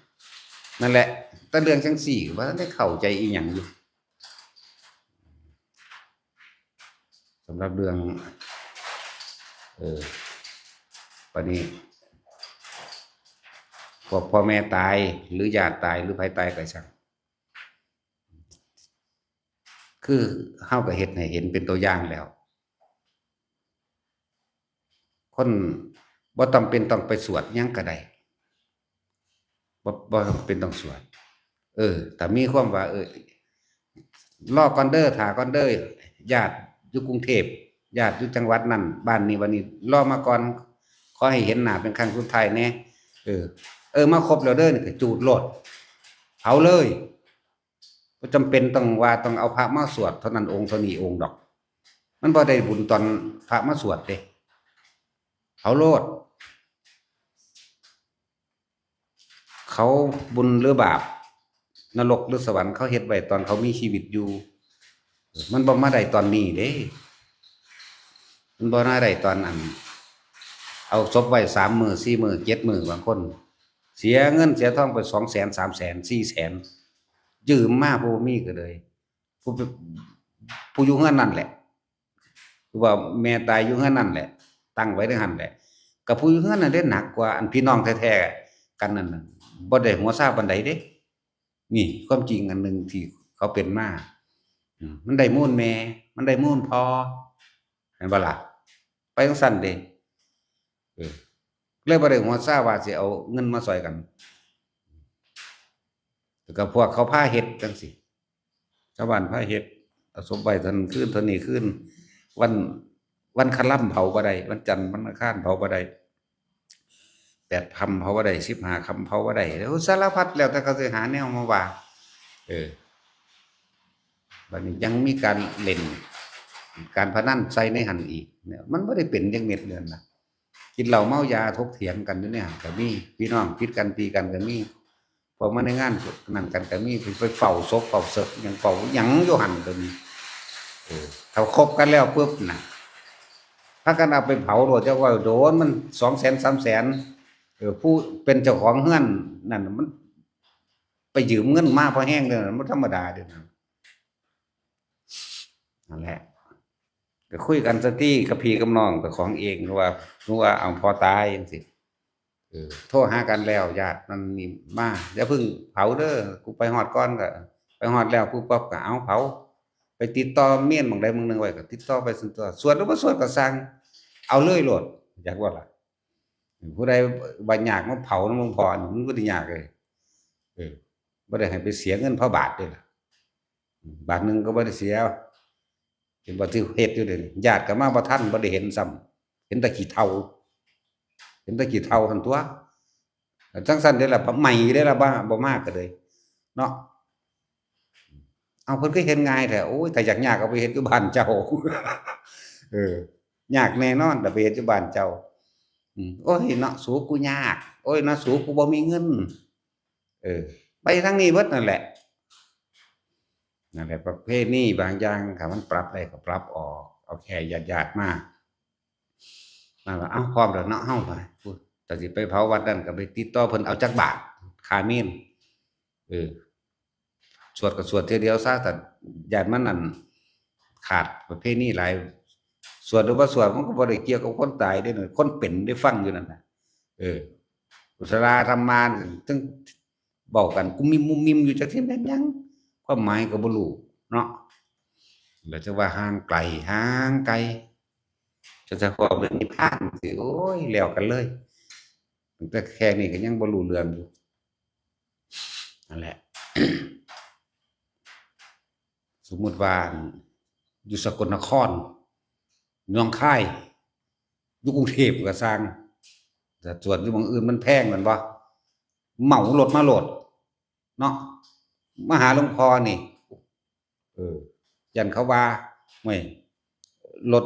นั่นแหละ แต่เรื่องจั่งซี้ บ่ทันได้เข้าใจอีหยังอยู่ สำหรับเรื่อง เออ บัดนี้ พวกพ่อแม่ตาย หรือญาติตาย หรือไผตายก็ช่าง คือเฮาก็เฮ็ดให้เห็นเป็นตัวอย่างแล้ว คนบ่จำเป็นต้องไปสวดหยังก็ได้ บ่ บ่จำเป็นต้องสวด เออ ถ้ามีความว่า เออ รอก่อนเด้อ ถ่าก่อนเด้อ ญาติอยู่กรุงเทพฯ ญาติอยู่จังหวัดนั้น บ้านนี้ วันนี้ รอมาก่อน ขอให้เห็นหน้าเป็นครั้งสุดท้ายแหน่ เออ เออ มาครบแล้วเด้อ นี่ก็จูดโลด เผาเลย บ่จำเป็นต้องว่าต้องเอาพระมาสวดเท่านั้นองค์เท่านี้องค์ดอก มันบ่ได้บุญตอนพระมาสวดเด้ เผาโลด เขาบุญหรือบาป นรกหรือสวรรค์ เขาเฮ็ดไว้ตอนเขามีชีวิตอยู่ มันบ่มาได้ตอนนี้เด้ มันบ่มาได้ตอนอัน เอาศพไว้สามมื้อ สี่มื้อ เจ็ดมื้อ บางคน เสียเงินเสียทองไป สองแสน สามแสน สี่แสน ยืมมาผู้บ่มีก็เลย ผู้ ผู้อยู่เฮือนนั่นแหละ คือว่าแม่ตายอยู่เฮือนนั่นแหละ ตั้งไว้ในหั่นแหละ กับผู้อยู่เฮือนนั่นเด้หนักกว่า อันพี่น้องแท้ๆกันนั่นน่ะ บ่ได้หัวซาปานใดเด้ นี่ความจริงอันหนึ่งที่เขาเป็นมา อืม มันได้มูลแม่ มันได้มูลพ่อ เห็นบ่ล่ะ ไปจั่งซั้นเด้ เออ เลยบ่ได้หัวซาว่าสิเอาเงินมาซ่อยกัน แล้วก็พวกเขาพาเฮ็ดจั่งซี้ ชาวบ้านพาเฮ็ด เอาศพไว้เท่านั้นคืน เท่านี้คืน วัน วันคารำเผาบ่ได้ วันจันทร์วันอังคารเผาบ่ได้ แปดค่ำเผาบ่ได้ สิบห้าค่ำเผาบ่ได้ แล้วสารพัด แล้วแต่เขาสิหาแนวมาว่า เออ บัดนี้ยังมีการเล่น การพนันใส่ในหั่นอีกเนี่ย มันบ่ได้เป็นจักเม็ดเดือนนะ กินเหล้าเมายาถกเถียงกันอยู่ในหั่นก็มี พี่น้องผิดกันตีกันก็มี พวกมาในงานนั่นกันก็มี ไปเฝ้าศพเฝ้าเสิกหยัง เฝ้าหยังอยู่หั่นก็มี เออ ถ้าคบกันแล้วปุ๊บน่ะ พากันเอาไปเผาโลด จักว่าโดนมัน สองแสน สามแสน เออ ผู้เป็นเจ้าของเฮือนนั่นน่ะ มันไปยืมเงินมาพอแฮงเด้อ มันบ่ธรรมดาเด้อนะ นั่นแหละ ก็คุยกันซะติกับพี่กับน้องเจ้าของเอง ว่า ว่าเอาพ่อตายจั่งซี้ เออ โทรหากันแล้ว ญาตินั่นนี่มา อย่าเพิ่งเผาเด้อ กูไปฮอดก่อน ก็ไปฮอดแล้วปุ๊บปั๊บก็เอาเผา ไปติดต่อเมนหม่องใดหม่องหนึ่งไว้ ก็ติดต่อไปซั่นตั่ว สวดหรือบ่สวดก็ซ่าง เอาเลยโลด อยากว่าล่ะ ผู้ใดว่ายากมาเผานำหลวงพ่อนี่ มันบ่ได้ยากเลย เออ บ่ได้ให้ไปเสียเงินพระบาทเด้ล่ะ อืม บาทหนึ่งก็บ่ได้เสีย เห็นบ่ ที่เฮ็ดอยู่เดี๋ยวนี้ ญาติก็มาบ่ทัน บ่ได้เห็นซ้ำ เห็นแต่ขี้เถ้า เห็นแต่ขี้เถ้าหั่นตั่ว จั่งซั้นเด้ล่ะ ใหม่เด้ล่ะ บ่ บ่มากก็เลย เนาะ เอา เพิ่นก็เฮ็ดง่ายแท้ โอ้ย ถ้าอยากยากก็ไปเฮ็ดอยู่บ้านเจ้า เออ ยากแน่นอน ถ้าไปเฮ็ดอยู่บ้านเจ้า อืม โอ้ย เนาะ สู กูยาก โอ้ย เนาะ สู กูบ่มีเงิน เออ ไปทางนี้เบิดนั่นแหละ นั่นแหละ ประเพณีบางอย่าง ถ้ามันปรับได้ก็ปรับออก เอาแค่ญาติๆมา นั่นล่ะ เอ้า พร้อมแล้วเนาะ เฮาไป พู้น ถ้าสิไปเผาวัดนั่นก็ไปติดต่อเพิ่นเอาจักบาท ค่าเมน เออ สวดก็สวดเทื่อเดียวซะ ถ้าย้านมันนั่น ขาดประเพณีหลาย สวดหรือบ่สวดมันก็บ่ได้เกี่ยวกับคนตายเด้นั่น คนเป็นได้ฟังอยู่นั่นน่ะ เออ กุศลาธรรมา จั่งเว้ากันกุมมิมมุมมิมอยู่ จักสิแม่นหยัง ความหมายก็บ่รู้เนาะ แล้วจะว่าห่างไกล ห่างไกล จะ จะพ้อเรื่องนิพพานสิ โอ้ย แล้วกันเลย ตั้งแต่แค่นี้ก็ยังบ่รู้เรื่องอยู่ นั่นแหละ สมมุติว่า อยู่สกลนคร หนองคาย อยู่กรุงเทพฯก็ซ่าง แต่สวดอยู่หม่องอื่นมันแพงแม่นบ่ เหมารถมาโลด เนาะ มาหาหลวงพ่อนี่ เออ ย้านเขาว่า โอ้ย รถ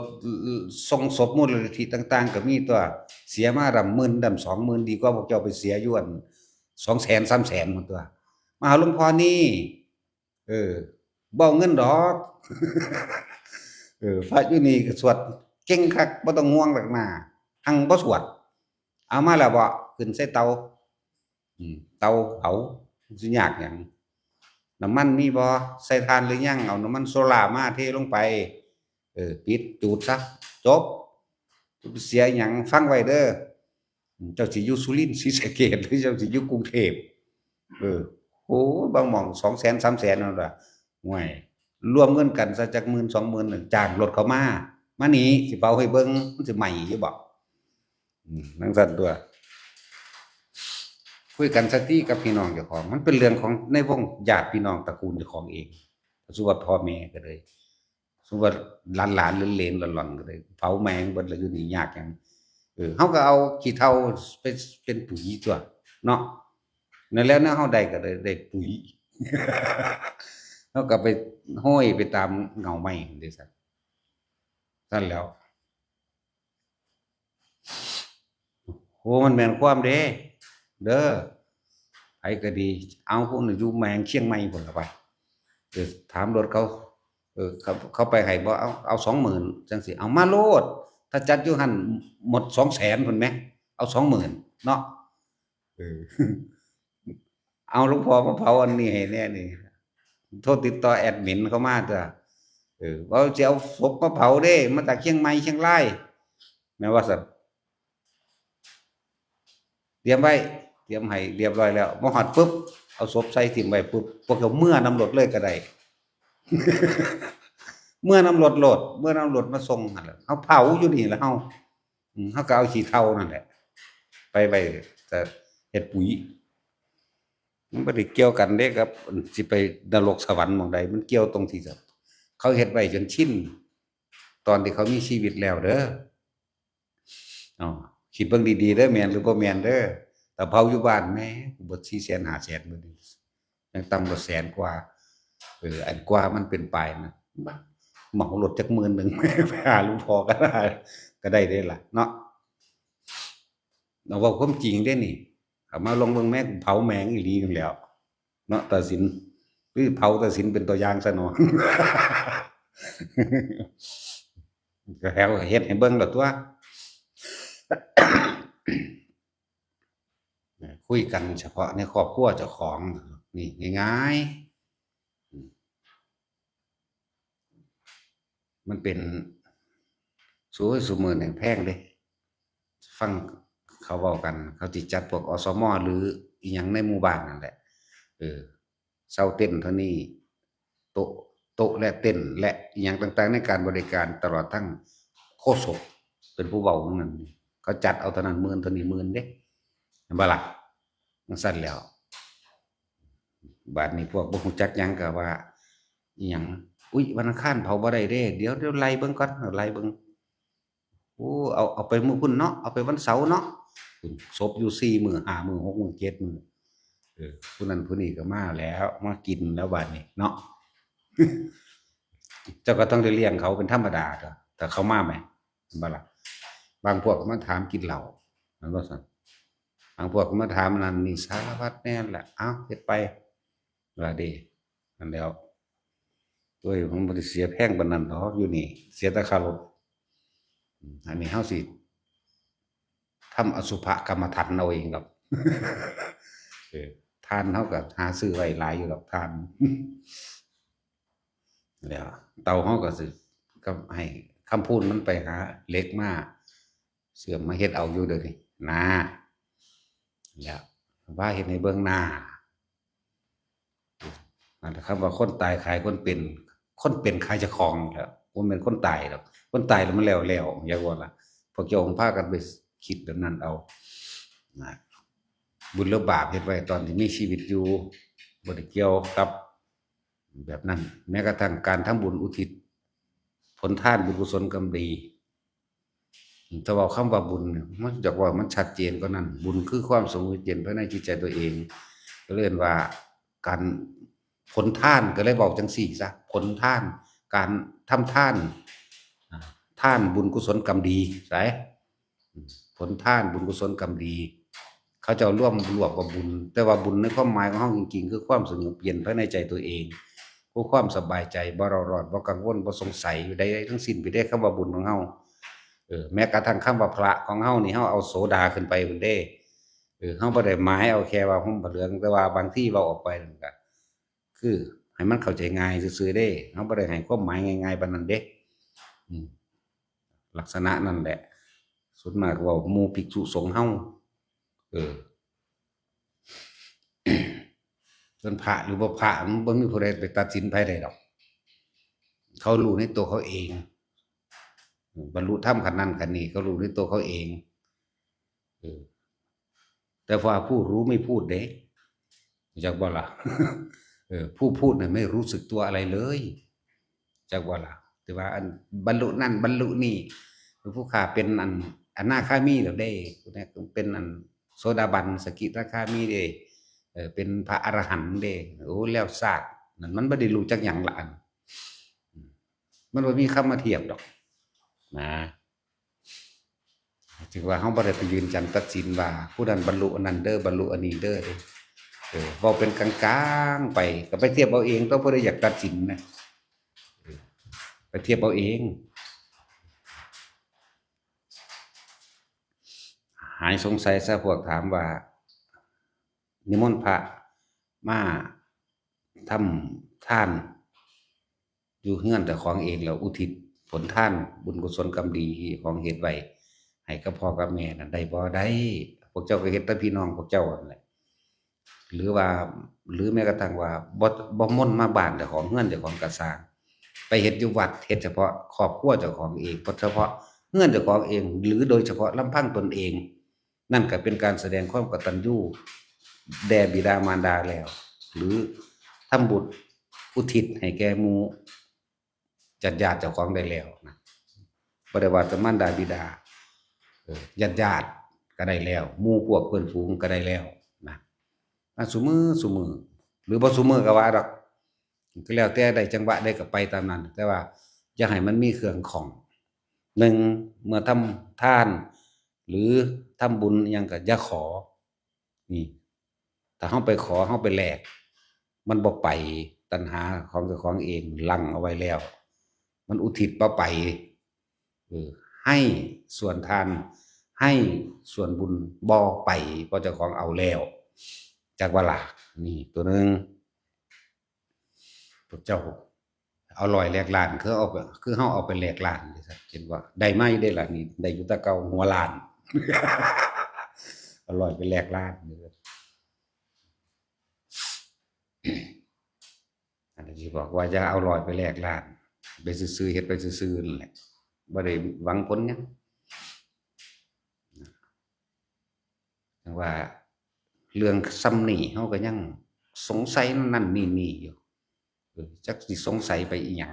ส่งศพมูลนิธิต่างๆ ก็มีตั่ว เสียมาดำหมื่นดำสองหมื่น ดีกว่าพวกเจ้าไปเสียอยู่อัน สองแสน สามแสน พุ้นตั่ว มาหาหลวงพ่อนี่ เออ บ่เอาเงินดอก เออ พระอยู่นี่ก็สวดเก่งคัก บ่ต้องห่วงดอกนา หั่งบ่สวด เอามาแล้วบ่ ขึ้นใส่เตา อืม เตาเผา สิยากหยัง น้ำมันมีบ่ ใส่ถ่านหรือยัง เอาน้ำมันโซล่ามาเทลงไป เออ ปิด จูดซะ จบ เสียหยัง ฟังไว้เด้อ เจ้าสิอยู่สุรินทร์ ศรีสะเกษ หรือเจ้าสิอยู่กรุงเทพฯ เออ โอ้ บางหม่อง สองแสน สามแสน นั่นล่ะ ห่วย รวมเงินกันซะจักหมื่น สองหมื่น น่ะ จ้างรถเขามา มานี่ สิเผาให้เบิ่ง มันสิไหม้อยู่บ่ อืม จั่งซั้นตั่ว คุยกันซะติกับพี่น้องเจ้าของ มันเป็นเรื่องของในวงญาติพี่น้องตระกูลเจ้าของเอง สมมุติว่าพ่อแม่ก็เลย สมมุติว่าหลานๆ หรือเหลนหล่อนๆ ก็เลย เผาแม่งเบิดเลย อยู่นี่ยากหยัง เออ เฮาก็เอาขี้เถ้าไปเป็นปุ๋ยตั๊วเนาะ นั่นแหละ แนวเฮาได้ก็ได้ ได้ปุ๋ย เฮาก็ไปห้อยไปตามเงาไม้จั่งซั้น ซั้นแหล้ว โอ้ มันแม่นความเด้ เด้อ ไผก็ดี เอา พวกนี้อยู่แม่งเชียงใหม่พุ้นล่ะไป เออ ถามรถเขา เออ เขา เขาไปให้บ่ เอา เอาสองหมื่นจั่งซี้ เอามาโลด ถ้าจัดอยู่หั่นหมดสองแสนพุ้นแหม เอาสองหมื่นเนาะ เออ เอาหลวงพ่อมาเผาอันนี้ให้แน่นี่ โทรติดต่อแอดมินเขามาตั๊ว เออ ว่าสิเอาศพมาเผาเด้ มาจากเชียงใหม่เชียงราย แม่นว่าซั่น เตรียมไว้ เตรียมให้เรียบร้อยแล้ว มาฮอดปุ๊บ เอาศพใส่ถิ่มไว้ปุ๊บ พวกเขาเมือนำรถเลยก็ได้ เมือนำรถโลด เมือนำรถมาส่งหั่นล่ะ เฮาเผาอยู่นี่ล่ะเฮา อืม เฮาก็เอาขี้เถ้านั่นแหละ ไปไว้ จะเฮ็ดปุ๋ย มันบ่ได้เกี่ยวกันเด้กับสิไปนรกสวรรค์หม่องใด มันเกี่ยวตรงที่จะ เขาเฮ็ดไว้จนชิน ตอนที่เขามีชีวิตแล้วเด้อ อ๋อ คิดเบิ่งดีๆ เด้อ แม่นหรือบ่แม่นเด้อ ถ้าเผาอยู่บ้าน แหม เบิดสี่แสนห้าแสน เบิด ยังต่ำกว่าแสนกว่า เออ อันกว่ามันเป็นปลายนะ บ้า เหมารถจักหมื่นหนึ่ง ไปหาหลวงพ่อก็ได้ ก็ได้เด้ล่ะเนาะ เอาเว้าความจริงเด้นี่ เอามาลองเบิ่งแม่ง เผาแม่งอีหลีนั่นแหล้ว เนาะ ตาสิน หรือเผาตาสินเป็นตัวอย่างซะเนาะ ก็แล้วเฮ็ดให้เบิ่งแล้วตั๊ว คุยกันเฉพาะในครอบครัวเจ้าของ นี่ง่ายๆ มันเป็น ซุ ซุมื้อนี่แพงเด้ ฟังเขาเว้ากัน เขาสิจัดพวก อสม หรืออิหยังในหมู่บ้านนั่นแหละ เออ เซาเต็นท์เท่านี้ โต๊ะ โต๊ะและเต็นท์และอิหยังต่างๆ ในการบริการ ตลอดทั้งโฆษกเป็นผู้เว้าทั้งนั้น เขาจัดเอาเท่านั้น หมื่นเท่านี้ หมื่นเด้ เห็นบ่ล่ะ จั่งซั้นแหล้ว บาดนี้พวกบ่ฮู้จักหยังก็ว่า อิหยัง อุ๊ย วันอังคารเผาบ่ได้เด้ เดี๋ยว เดี๋ยวไล่เบิ่งก่อน ไล่เบิ่ง โอ้ เอา เอาไปมื้อพุ้นเนาะ เอาไปวันเสาร์เนาะ พุ้น ศพอยู่สี่มื้อ ห้ามื้อ หกมื้อ เจ็ดมื้อ เออ ผู้นั้นผู้นี้ก็มาแล้ว มากินแล้วบาดนี้เนาะ เจ้าก็ต้องได้เลี้ยงเขาเป็นธรรมดาตั๊ว ถ้าเขามาแหม เห็นบ่ล่ะ บางพวกก็มาถามกินเหล้า แม่นบ่ซั่น บางพวกก็มาถามนั่นนี่ สารพัดแนวแหละ เอ้า เฮ็ดไป ว่าเด้ นั่นแหล้ว โอ้ย มันบ่ได้เสียแพงปานนั้นดอก อยู่นี่ เสียแต่ค่ารถ อืม อันนี้เฮาสิทำอสุภกรรมฐานเอาเองดอก เออ ถ่านเฮาก็หาซื้อไว้หลายอยู่ดอก ถ่าน แล้วเตาเฮาก็สิ ก็ให้คำพูนมันไปหาเหล็กมา เชื่อมมาเฮ็ดเอาอยู่เดี๋ยวนี้ นะ แล้วว่าเฮ็ดให้เบิ่งหน้า นั่นแหละครับ ว่าคนตายขายคนเป็น คนเป็นขายเจ้าของแหล้ว บ่แม่นคนตายดอก คนตายแล้วมันแล้วแล้ว อยากว่าล่ะ พวกเจ้าของพากันไปคิดแบบนั้นเอา นะ บุญหรือบาปเฮ็ดไว้ตอนที่มีชีวิตอยู่ บ่ได้เกี่ยวกับแบบนั้น แม้กระทั่งการทำบุญอุทิศผลทานบุญกุศลกรรมดี ถ้าเว้าคำว่าบุญเนี่ย มันอยากว่ามันชัดเจนกว่านั้น บุญคือความสงบเย็นภายในจิตใจตัวเอง ก็เลยเอิ้นว่าการผลทาน ก็เลยเว้าจั่งซี้ซะ ผลทาน การทำทาน อ่า ทานบุญกุศลกรรมดี ใส่ ผลทานบุญกุศลกรรมดี เขาเจ้ารวมรวบว่าบุญ แต่ว่าบุญในความหมายของเฮาจริงๆ คือความสงบเย็นภายในใจตัวเอง คือความสบายใจ บ่เร่าร้อน บ่กังวล บ่สงสัยอยู่ใดๆ ทั้งสิ้น ไปได้คำว่าบุญของเฮา เออ แม้กระทั่งคำว่าพระของเฮานี่ เฮาเอาโสดาขึ้นไปพุ้นเด้ เออ เฮาบ่ได้หมายเอาแค่ว่าห่มผ้าเหลือง แต่ว่าบางทีเว้าออกไปนั่นก็ คือให้มันเข้าใจง่ายซื่อๆ เด้ เฮาบ่ได้ให้ความหมายง่ายๆ ปานนั้นเด้ อืม ลักษณะนั่นแหละ ส่วนมากเว้าหมู่ภิกษุสงฆ์เฮา เออ ส่วนพระหรือบ่พระ มันบ่มีผู้ใดไปตัดสินไผได้ดอก เขารู้ในตัวเขาเอง บรรลุธรรมขั้นนั้นขั้นนี้ เขารู้ในตัวเขาเอง เออ แต่ว่าผู้รู้ไม่พูดเด้ จักบ่ล่ะ เออ ผู้พูดน่ะไม่รู้สึกตัวอะไรเลย จักบ่ล่ะ แต่ว่าอันบรรลุนั่นบรรลุนี่ ผู้ข้าเป็นอันอนาคามีแล้วเด้ เป็นอันโสดาบัน สกิทาคามีเด้ เออ เป็นพระอรหันต์เด้ โอ้ แล้วซาก นั่นมันบ่ได้รู้จักหยังละอัน มันบ่มีคำมาเทียบดอก นะ ถือว่าเฮาบ่ได้ไปยืนยันตัดสินว่าผู้นั้นบรรลุอันนั้นเด้อ บรรลุอันนี้เด้อ เออ เว้าเป็นกลางๆไป ก็ไปเทียบเอาเอง ตัวผู้ใดอยากตัดสินนะ เออ ไปเทียบเอาเอง หายสงสัยซะ พวกถามว่า นิมนต์พระมาทำทาน อยู่เฮือนเจ้าของเอง แล้วอุทิศผลทานบุญกุศลกรรมดีที่ของเฮ็ดไว้ ให้กับพ่อกับแม่นั้นได้บ่? ได้ พวกเจ้าก็เฮ็ดแต่พี่น้องพวกเจ้านั่นแหละ หรือว่า หรือแม้กระทั่งว่าบ่ บ่มนต์มาบ้านเจ้าของ เฮือนเจ้าของก็ซ่าง ไปเฮ็ดอยู่วัด เฮ็ดเฉพาะครอบครัวเจ้าของเอง เฉพาะเฮือนเจ้าของเอง หรือโดยเฉพาะลำพังตนเอง นั่นก็เป็นการแสดงความกตัญญูแด่บิดามารดาแล้ว หรือทำบุญอุทิศให้แก่หมู่ญาติๆเจ้าของได้แล้วนะ บ่ได้ว่าแต่มารดาบิดา เออ ญาติๆก็ได้แล้ว หมู่พวกเพื่อนฝูงก็ได้แล้วนะ มาซุมื้อซุมื้อ หรือบ่ซุมื้อก็ว่าดอก ก็แล้วแต่ได้จังหวะใดก็ไปตามนั้น แต่ว่าอย่าให้มันมีเครื่องข้อง หนึ่ง เมื่อทำทาน หรือทำบุญอิหยังก็อย่าขอ นี่ ถ้าเฮาไปขอ เฮาไปแลก มันบ่ไป ตัณหาของเจ้าของเองหลั่งเอาไว้แล้ว มันอุทิศบ่ไป เออ ให้ส่วนทาน ให้ส่วนบุญบ่ไป เพราะเจ้าของเอาแล้ว จักว่าล่ะ นี่ตัวหนึ่ง พวกเจ้าเอาร้อยแลกล้าน คือเอาไป คือเฮาเอาไปแลกล้าน เห็นว่าได้มาอยู่เด้ล่ะนี่ ได้อยู่แต่เก่าหัวล้าน เอาร้อยไปแลกล้าน อันนี้สิบอกว่าอย่าเอาร้อยไปแลกล้าน ไปซื่อๆ เฮ็ดไปซื่อๆนั่นแหละ บ่ได้หวังผลหยัง จังว่าเรื่องส่ำนี้เฮาก็ยังสงสัยนั่นนี่นี่อยู่ เออ จักสิสงสัยไปอีหยัง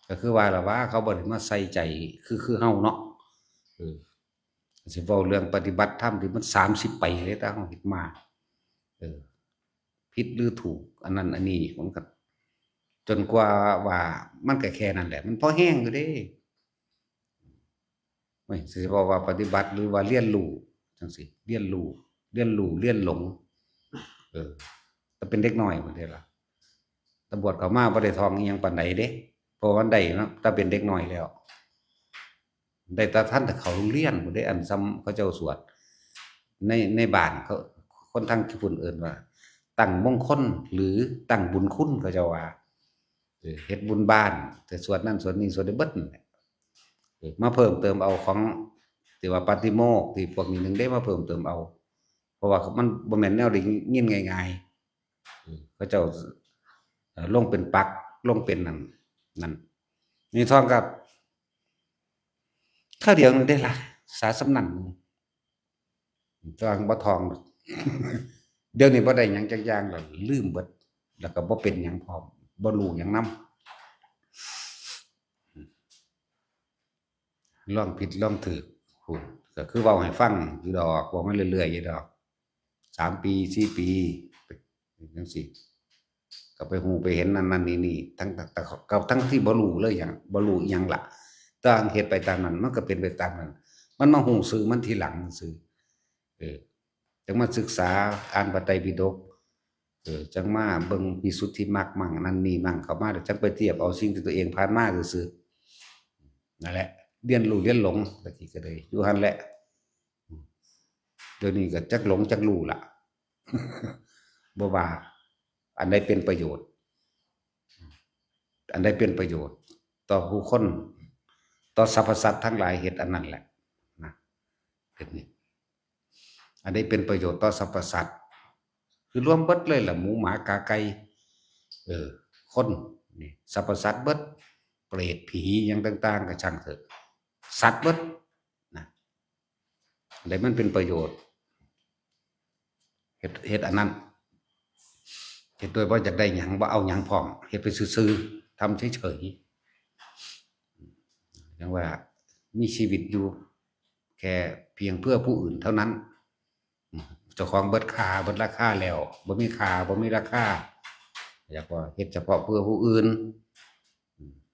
ก็คือว่าล่ะว่าเขาบ่ได้มาใส่ใจคือ คือเฮาเนาะ เออ สิเว้าเรื่องปฏิบัติธรรมที่มันสามสิบปีเลย แต่เฮาเฮ็ดมา เออ ผิดหรือถูก อันนั้นอันนี้ มันก็ จนกว่าว่ามันก็แค่นั้นแหละ มันพอแฮงอยู่เด้ ไม่ สิบอกว่าปฏิบัติหรือว่าเรียนรู้จังซี่ เรียนรู้ เรียนรู้ เรียนหลง เออ แต่เป็นเด็กน้อยพุ้นเด้ล่ะ ตำรวจเข้ามาบ่ได้ท่องอีหยังปานใดเด้ เพราะว่ามันได้เนาะ แต่เป็นเด็กน้อยแล้ว ได้แต่ทันแต่เข้าโรงเรียนพุ้นเด้ อันส่ำเขาเจ้าสวด ใน ในบ้านเขา คนทางพุ้นเอิ้นว่า ตั้งมงคลหรือตั้งบุญคุณ เขาเจ้าว่า เออ เฮ็ดบุญบ้าน แต่สวดนั่นสวดนี่ สวดได้เบิดนั่นแหละ เออ มาเพิ่มเติมเอาของที่ว่าปาฏิโมกข์ที่พวกนี้หนึ่งได้มาเพิ่มเติมเอา เพราะว่ามันบ่แม่นแนวได้ยินง่ายๆ เออ เขาเจ้า เอ่อ ลงเป็นปัก ลงเป็นนั่น นั่น นี่ท่องกับ คราวเดียวนึงได้ละ สาสำนัน แต่ว่าบ่ท่องดอก เดี๋ยวนี้บ่ได้หยังจักอย่างแล้ว ลืมเบิด แล้วก็บ่เป็นหยังพร้อม บ่รู้หยังนำ ลองผิดลองถูก พู้น ก็คือเว้าให้ฟังอยู่ดอก เว้ามาเรื่อยๆอยู่ดอก สามปี สี่ปี จังซี่ ก็ไปฮู้ไปเห็นนั่นนั่นนี่นี่ ทั้ง แต่ก็ทั้งที่บ่รู้เลยหยัง บ่รู้อิหยังล่ะ แต่เฮ็ดไปตามนั้น มันก็เป็นไปตามนั้น มันมาฮู้ซื่อมันทีหลังซื่อ เออ จังมาศึกษาอ่านพระไตรปิฎก เออ จังมาเบิ่งวิสุทธิมรรคมั่งนั่นนี่มั่ง เข้ามาแล้วจังไปเทียบเอาสิ่งที่ตัวเองผ่านมาซื่อๆ นั่นแหละ เรียนรู้เรียนหลง ตะกี้ก็เลยอยู่หั่นแหละ เดี๋ยวนี้ก็จักหลงจักรู้ล่ะ บ่ว่า อันใดเป็นประโยชน์ อันใดเป็นประโยชน์ ต่อผู้คน ต่อสรรพสัตว์ทั้งหลาย เฮ็ดอันนั้นแหละ นะ เฮ็ดนี่ อันใดเป็นประโยชน์ต่อสรรพสัตว์ คือรวมเบิดเลยล่ะ หมูหมากาไก่ เออ คน นี่ สรรพสัตว์เบิด เปรตผีหยังต่างๆ ก็ช่างเถอะ สัตว์เบิด นะ อันใดมันเป็นประโยชน์ เฮ็ดเฮ็ดอันนั้น เฮ็ดโดยบ่อยากได้หยัง บ่เอาหยังพร้อม เฮ็ดไปซื่อๆ ทำเฉยๆ จั่งว่ามีชีวิตอยู่แค่เพียงเพื่อผู้อื่นเท่านั้น เจ้าของเบิดค่าเบิดราคาแล้ว บ่มีค่าบ่มีราคา อยากว่าเฮ็ดเฉพาะเพื่อผู้อื่น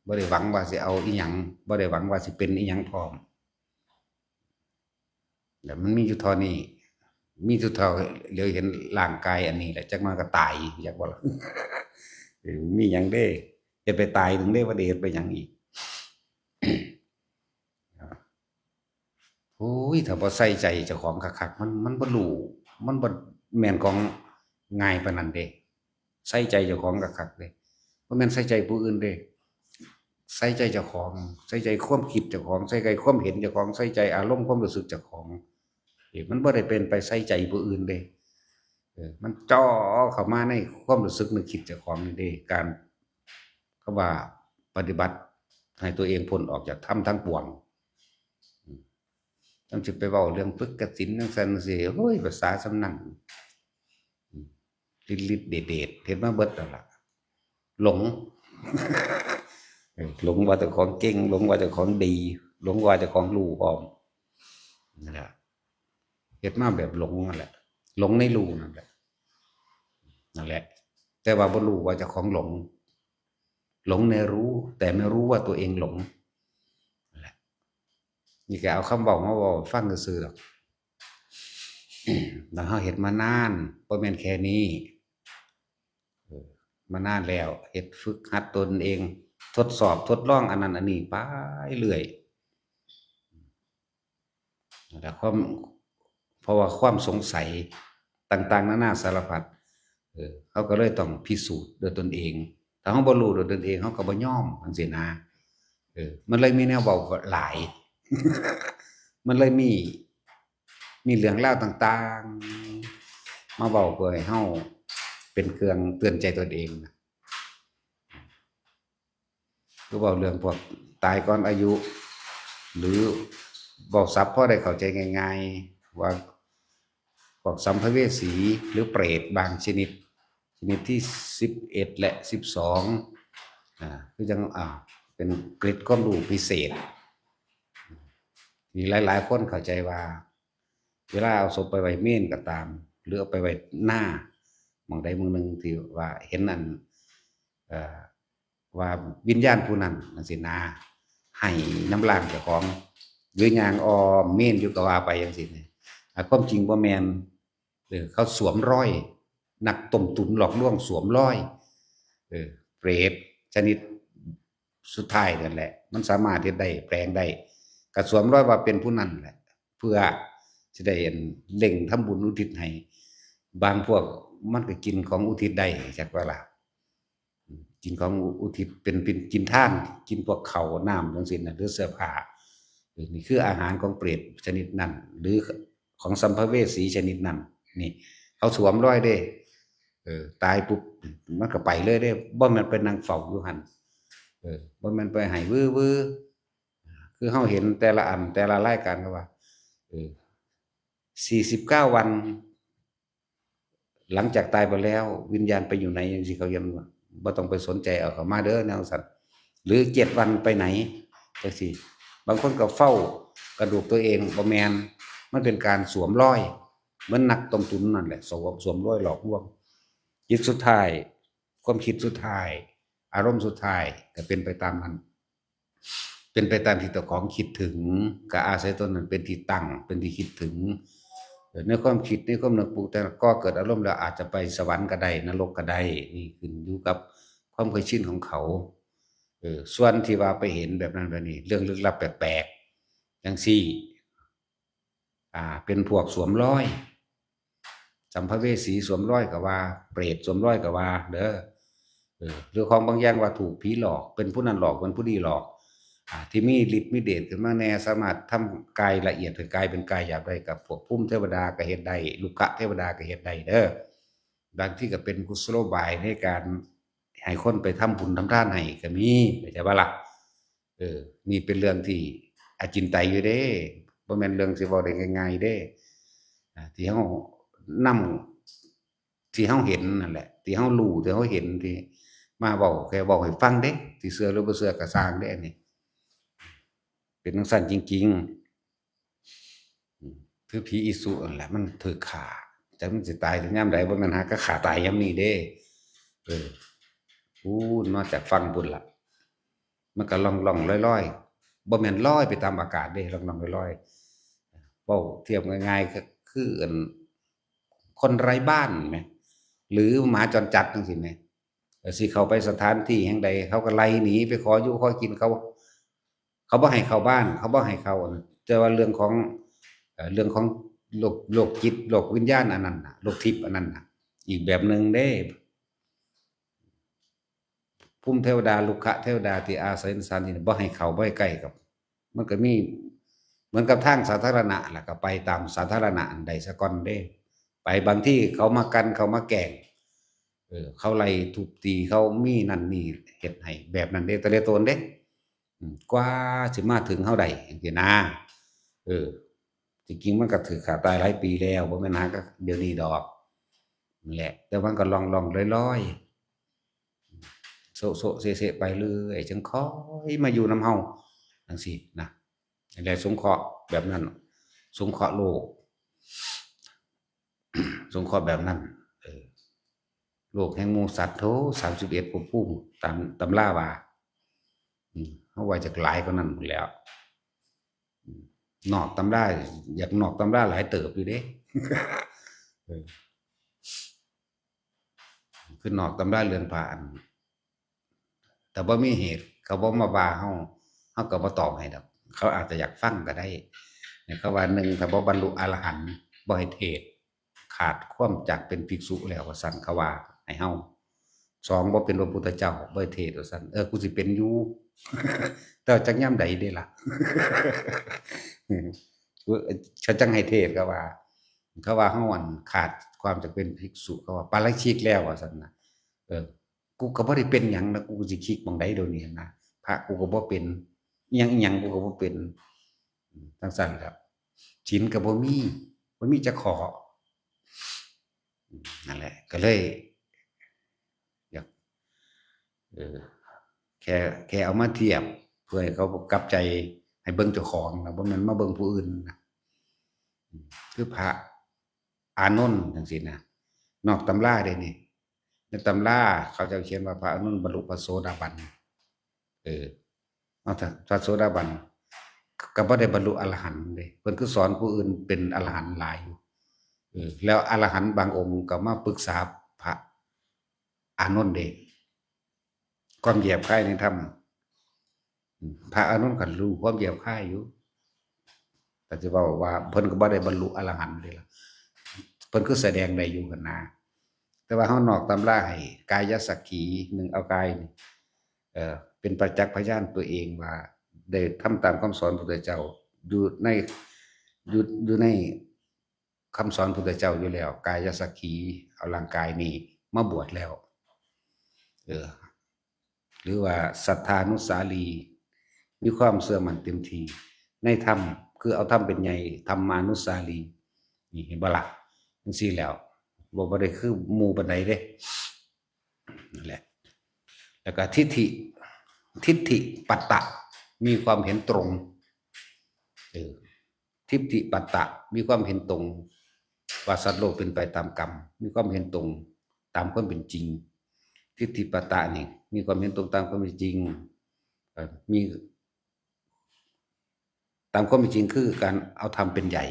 บ่ได้หวังว่าสิเอาอิหยัง บ่ได้หวังว่าสิเป็นอิหยังพร้อม แล้วมันมีอยู่เท่านี้ มีอยู่เท่าเหลียวเห็นร่างกายอันนี้แหละ จักหน่อยก็ตาย อยากว่าล่ะ เออ มีหยังเด้ เฮ็ดไปตายหนึ่งเด้ ว่าได้เฮ็ดไปหยังอีก โอ้ย ถ้าบ่ใส่ใจเจ้าของคักๆ มัน มันบ่รู้ มันบ่แม่นของง่ายปานนั้นเด้ ใส่ใจเจ้าของคักๆ เด้ บ่แม่นใส่ใจผู้อื่นเด้ ใส่ใจเจ้าของ ใส่ใจความคิดเจ้าของ ใส่ใจความเห็นเจ้าของ ใส่ใจอารมณ์ความรู้สึกเจ้าของ เอ้ย มันบ่ได้เป็นไปใส่ใจผู้อื่นเด้ เออ มันจ่อเข้ามาในความรู้สึกนึกคิดเจ้าของนี่เด้ การ คำว่าปฏิบัติให้ตัวเองพ้นออกจากธรรมทั้งปวง อืม มันสิไปเว้าเรื่องฝึกกสิณจั่งซั้นจั่งซี้ โอ้ย ภาษาส่ำนั้น อืม ฤทธิ์ๆ เดชๆ เฮ็ดมาเบิดแล้วล่ะ หลง เออ หลงว่าเจ้าของเก่ง หลงว่าเจ้าของดี หลงว่าเจ้าของรู้พร้อม นั่นแหละ เฮ็ดมาแบบหลงนั่นแหละ หลงในรู้นั่นแหละ นั่นแหละ แต่ว่าบ่รู้ว่าเจ้าของหลง หลงในรู้ แต่ไม่รู้ว่าตัวเองหลง นั่นแหละ นี่ก็เอาคำเว้ามาเว้าให้ฟังซื่อๆ ดอก แล้วเฮาเฮ็ดมานาน บ่แม่นแค่นี้ เออ มานานแล้ว เฮ็ดฝึกหัดตนเอง ทดสอบทดลองอันนั้นอันนี้ไปเรื่อย แต่ความ เพราะว่าความสงสัยต่างๆ นานาสารพัด เออ เขาก็เลยต้องพิสูจน์ด้วยตนเอง ถ้าเขาบ่รู้ด้วยตนเอง เขาก็บ่ยอมจั่งซี้นะ เออ มันเลยมีแนวเว้าหลาย มันเลยมี มีเรื่องราวต่างๆ มาเว้าเพื่อให้เฮาเป็นเครื่องเตือนใจตนเองนะ คือเว้าเรื่องพวกตายก่อนอายุ หรือเว้าศัพท์พอได้เข้าใจง่ายๆ ว่าพวกสัมภเวสีหรือเปรตบางชนิด ชนิดที่สิบเอ็ดและสิบสอง อ่า คือจั่ง อ่า เป็นเกร็ดความรู้พิเศษ ที่หลายๆ คนเข้าใจว่า เวลาเอาศพไปไว้เมนก็ตาม หรือเอาไปไว้นา หม่องใดหม่องหนึ่งที่ว่าเห็นอัน เอ่อ ว่าวิญญาณผู้นั้นจั่งซี้นะ ไห้นำร่างเจ้าของ หรือย่างอ้อมเมนอยู่ก็ว่าไปจั่งซี้นะ อ่า ความจริงบ่แม่น เออ เขาสวมรอย นักต้มตุ๋นหลอกลวงสวมรอย เออ เปรตชนิดสุดท้ายนั่นแหละ มันสามารถเฮ็ดได้ แปลงได้ ก็สวมรอยว่าเป็นผู้นั้นแหละ เพื่อสิได้อันเร่งทำบุญอุทิศให้ บางพวกมันก็กินของอุทิศได้ จักว่าล่ะ อืม กินของอุทิศเป็น เป็นกินทาน กินพวกข้าวน้ำจั่งซี้นะ หรือเสื้อผ้า เออ นี่คืออาหารของเปรตชนิดนั้น หรือของสัมภเวสีชนิดนั้น นี่ เขาสวมรอยเด้ เออ ตายปุ๊บ มันก็ไปเลยเด้ บ่แม่นไปนั่งเฝ้าอยู่หั่น เออ บ่แม่นไปไห้วื้อๆ คือเฮาเห็นแต่ละอัน แต่ละรายการก็ว่า เออ สี่สิบเก้าวัน หลังจากตายไปแล้ว วิญญาณไปอยู่ไหนจั่งซี้ เขายังว่า บ่ต้องไปสนใจ เอาเข้ามาเด้อ แนวซั่น หรือเจ็ดวันไปไหน จั่งซี้ บางคนก็เฝ้ากระดูกตัวเอง บ่แม่น มันเป็นการสวมรอย เหมือนนักต้มตุ๋นนั่นแหละ สวม สวมรอยหลอกลวง จิตสุดท้าย ความคิดสุดท้าย อารมณ์สุดท้ายก็เป็นไปตามนั้น เป็นไปตามที่เจ้าของคิดถึง ก็อาศัยตนนั้นเป็นที่ตั้ง เป็นที่คิดถึง เอ่อ ในความคิด ในความนึกปรุงแต่ง ก่อเกิดอารมณ์แล้วอาจจะไปสวรรค์ก็ได้ นรกก็ได้ นี่ขึ้นอยู่กับความเคยชินของเขา เออ ส่วนที่ว่าไปเห็นแบบนั้นแบบนี้ เรื่องลึกลับแปลกๆ จั่งซี้ อ่า เป็นพวกสวมรอย สัมภเวสีสวมรอยก็ว่า เปรตสวมรอยก็ว่า เด้อ เออ หรือของบางอย่างว่าถูกผีหลอก เป็นผู้นั้นหลอก เป็นผู้นี้หลอก อ่า ที่มีฤทธิ์มีเดชขึ้นมาแน่ สามารถทำกายละเอียดให้กลายเป็นกายหยาบได้ กับพวกภูมิเทวดาก็เฮ็ดได้ รุกขเทวดาก็เฮ็ดได้เด้อ บางทีก็เป็นกุศโลบายในการให้คนไปทำบุญทำทานให้ก็มี เข้าใจบ่ล่ะ? เออ นี่เป็นเรื่องที่อจินไตยอยู่เด้ บ่แม่นเรื่องสิเว้าได้ง่ายๆเด้ อ่า ที่เฮานำ ที่เฮาเห็นนั่นแหละ ที่เฮารู้ ที่เฮาเห็น ที่มาเว้า แค่เว้าให้ฟังเด้ สิเชื่อหรือบ่เชื่อก็ซ่างเด้ อันนี้ เป็นจั่งซั้นจริงๆ อืม คือผีอีสุนั่นแหละ มันถืกฆ่า จักมันสิตายถึงยามใด บ่แม่นหาก็ฆ่าตายยามนี้เด้ เออ พู้นมาจากฝั่งพู้นล่ะ มันก็ล่องๆลอยๆ บ่แม่นลอยไปตามอากาศเด้ ล่องๆลอยๆ เว้าเทียบง่ายๆ ก็คืออัน คนไร้บ้านแหม หรือหมาจรจัดจั่งซี้แหม เออ สิเข้าไปสถานที่แห่งใด เขาก็ไล่หนีไปขออยู่ขอกิน เขา เขาบ่ให้เข้าบ้าน เขาบ่ให้เข้านะ แต่ว่าเรื่องของ เอ่อ เรื่องของโลก โลกจิต โลกวิญญาณอันนั้นน่ะ โลกทิพย์อันนั้นน่ะ อีกแบบหนึ่งเด้ ภูมิเทวดา รุกขเทวดาที่อาศัยในสถานที่นั้น บ่ให้เข้า บ่ให้ใกล้กับ มันก็มีเหมือนกับทางสาธารณะล่ะ ก็ไปตามสาธารณะอันใดซะก่อนเด้ ไปบางทีเขามากัน เขามาแกล้ง เออ เขาไล่ทุบตี เขามีนั่นนี่เฮ็ดให้ แบบนั้นเด้ แต่ละตนเด้ อืม กว่าสิมาถึงเฮาได้จั่งซี้นะ เออ จริงๆมันก็ถืกฆ่าตายหลายปีแล้ว บ่แม่นหาก็เดี๋ยวนี้ดอก นั่นแหละ แต่มันก็ล่องๆลอยๆ โซะๆเซะๆไปเรื่อย จั่งค่อยมาอยู่นำเฮาจั่งซี้นะ นั่นแหละ สงเคราะห์แบบนั้น สงเคราะห์โลก สงเคราะห์แบบนั้น เออ โลกแห่งหมู่สัตว์ โธ่ สามสิบเอ็ดภพภูมิ ตามตำราว่า อืม เฮาว่าจักหลายกว่านั้นพู้นแหล้ว อืม นอกตำรา อยากนอกตำราหลายเติบอยู่เด้ เออ คือนอกตำราเรื่องพระอัน แต่บ่มีเหตุ เขาบ่มาว่าเฮา เฮาก็บ่ตอบให้ดอก เขาอาจจะอยากฟังก็ได้ เนี่ย เขาว่า หนึ่ง ถ้าบ่บรรลุอรหันต์ บ่ให้เทศน์ ขาดความจากเป็นภิกษุแล้ว ว่าซั่น เขาว่าให้เฮา สอง บ่เป็นพระพุทธเจ้า บ่ให้เทศน์ ว่าซั่น เออ กูสิเป็นอยู่ แต่จักยามใดเด้ล่ะ เขาจั่งให้เทศน์ เขาว่า เขาว่าเฮาอันขาดความจากเป็นภิกษุ เขาว่าปาราชิกแล้ว ว่าซั่นนะ เออ กูก็บ่ได้เป็นหยังนะ กูสิคิกหม่องใดเดี๋ยวนี้นะ พระกูก็บ่เป็น อิหยังอิหยังกูก็บ่เป็น อืม จั่งซั้นแหล้ว ศีลก็บ่มี บ่มีจักข้อ อืม นั่นแหละ ก็เลย อยาก เออ แค่ แค่เอามาเทียบ เพื่อให้เขากลับใจ ให้เบิ่งเจ้าของนะ บ่แม่นมาเบิ่งผู้อื่นนะ อืม คือพระอานนท์จั่งซี้นะ นอกตำราเด้นี่ ในตำราเขาเจ้าเขียนว่าพระอานนท์บรรลุพระโสดาบัน เออ เอาเถอะ พระโสดาบันก็บ่ได้บรรลุอรหันต์เด้ เพิ่นคือสอนผู้อื่นเป็นอรหันต์หลายอยู่ เออ แล้วอรหันต์บางองค์ก็มาปรึกษาพระอานนท์เด้ ความแยบคายในธรรม อืม พระอานนท์ก็รู้ความแยบคายอยู่ แต่จะเว้าว่าเพิ่นก็บ่ได้บรรลุอรหันต์เด้ล่ะ เพิ่นคือแสดงได้อยู่หั่นนะ แต่ว่าเฮานอกตำราให้กายสักขี หนึ่ง เอากายนี่ เอ่อ เป็นประจักษ์พยานตัวเองว่าได้ทำตามคำสอนพระพุทธเจ้า อยู่ใน อยู่ อยู่ในคำสอนพุทธเจ้าอยู่แล้ว กายสักขี เอาร่างกายนี่มาบวชแล้ว เออ หรือว่าสัทธานุสาลี มีความเชื่อมั่นเต็มที่ในธรรม คือเอาธรรมเป็นใหญ่ ธรรมานุสาลี นี่เห็นบ่ล่ะ จั่งซี้แล้ว บ่ บ่ได้คือหมู่ปานใดเด้ นั่นแหละ แล้วก็ทิฏฐิ ทิฏฐิปัตตะ มีความเห็นตรง เออ ทิฏฐิปัตตะ มีความเห็นตรง ว่าสัตว์โลกเป็นไปตามกรรม มีความเห็นตรงตามความเป็นจริง ทิฏฐิปัตตะนี่ มีความเห็นตรงตามความเป็นจริง เอ่อ มี ตามความเป็นจริงคือการเอาธรรมเป็นใหญ่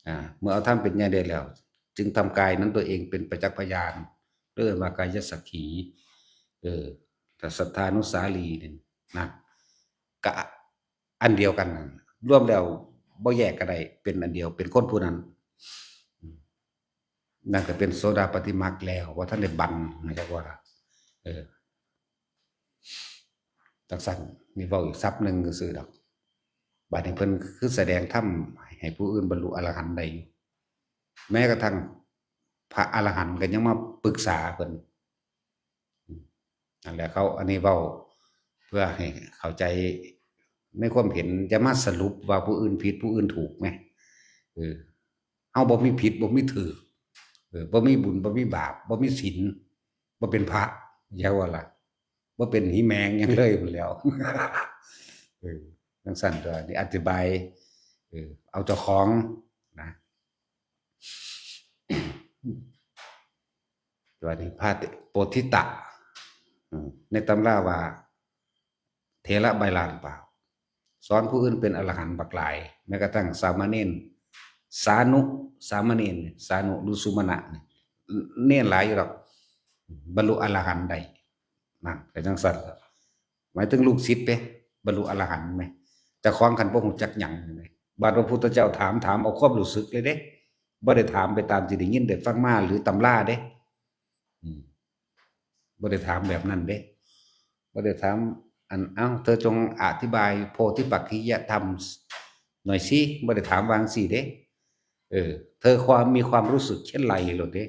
อ่า เมื่อเอาธรรมเป็นใหญ่ได้แล้ว จึงทำกายนั้นตัวเองเป็นประจักษ์พยาน เรียกว่ากายสักขี เออ แต่สัทธานุสาลีเนี่ยนะ กะ อันเดียวกันนั่น รวมแล้วบ่แยกก็ได้ เป็นอันเดียว เป็นคนผู้นั้น นั่นก็เป็นโสดาปัตติมรรคแล้ว ว่าท่านได้บันนะจักว่า เออ จั่งซั้น นี่เว้าอีกศัพท์หนึ่งซื่อๆดอก บัดนี้เพิ่นคือแสดงธรรมให้ผู้อื่นบรรลุอรหันต์ได้อยู่ แม้กระทั่งพระอรหันต์ก็ยังมาปรึกษาเพิ่น อืม นั่นแหละ เขา อันนี้เว้าเพื่อให้เข้าใจ ในความเห็น จะมาสรุปว่าผู้อื่นผิดผู้อื่นถูกไหม? เออ เฮาบ่มีผิดบ่มีถูก เออ บ่มีบุญบ่มีบาป บ่มีศีล บ่เป็นพระ อย่าว่าล่ะ บ่เป็นหีแมงหยังเลยพู้นแหล้ว เออ จั่งซั้นตั๊ว นี่อธิบาย เออ เอาเจ้าของนะ ตัวนี้พระโพธิตะ อืม ในตำราว่า เถระใบลานเปล่า สอนผู้อื่นเป็นอรหันต์บักหลาย แม้กระทั่งสามเณร สานุ สามเณร สานุหรือสุมาณะนี่ เณรหลายอยู่ดอก บรรลุอรหันต์ได้ นั่น ก็จั่งซั้นล่ะ หมายถึงลูกศิษย์เด้ บรรลุอรหันต์แหม เจ้าของคันบ่ฮู้จักหยังแหม บาดพระพุทธเจ้าถาม ถามเอาความรู้สึกเลยเด้ บ่ได้ถามไปตามที่ได้ยินได้ฟังมาหรือตำราเด้ อืม บ่ได้ถามแบบนั้นเด้ บ่ได้ถาม อัน เอ้า เธอจงอธิบายโพธิปักขิยธรรมหน่อยสิ บ่ได้ถามว่าจั่งซี้เด้ เออ เธอความ มีความรู้สึกเช่นไรโลดเด้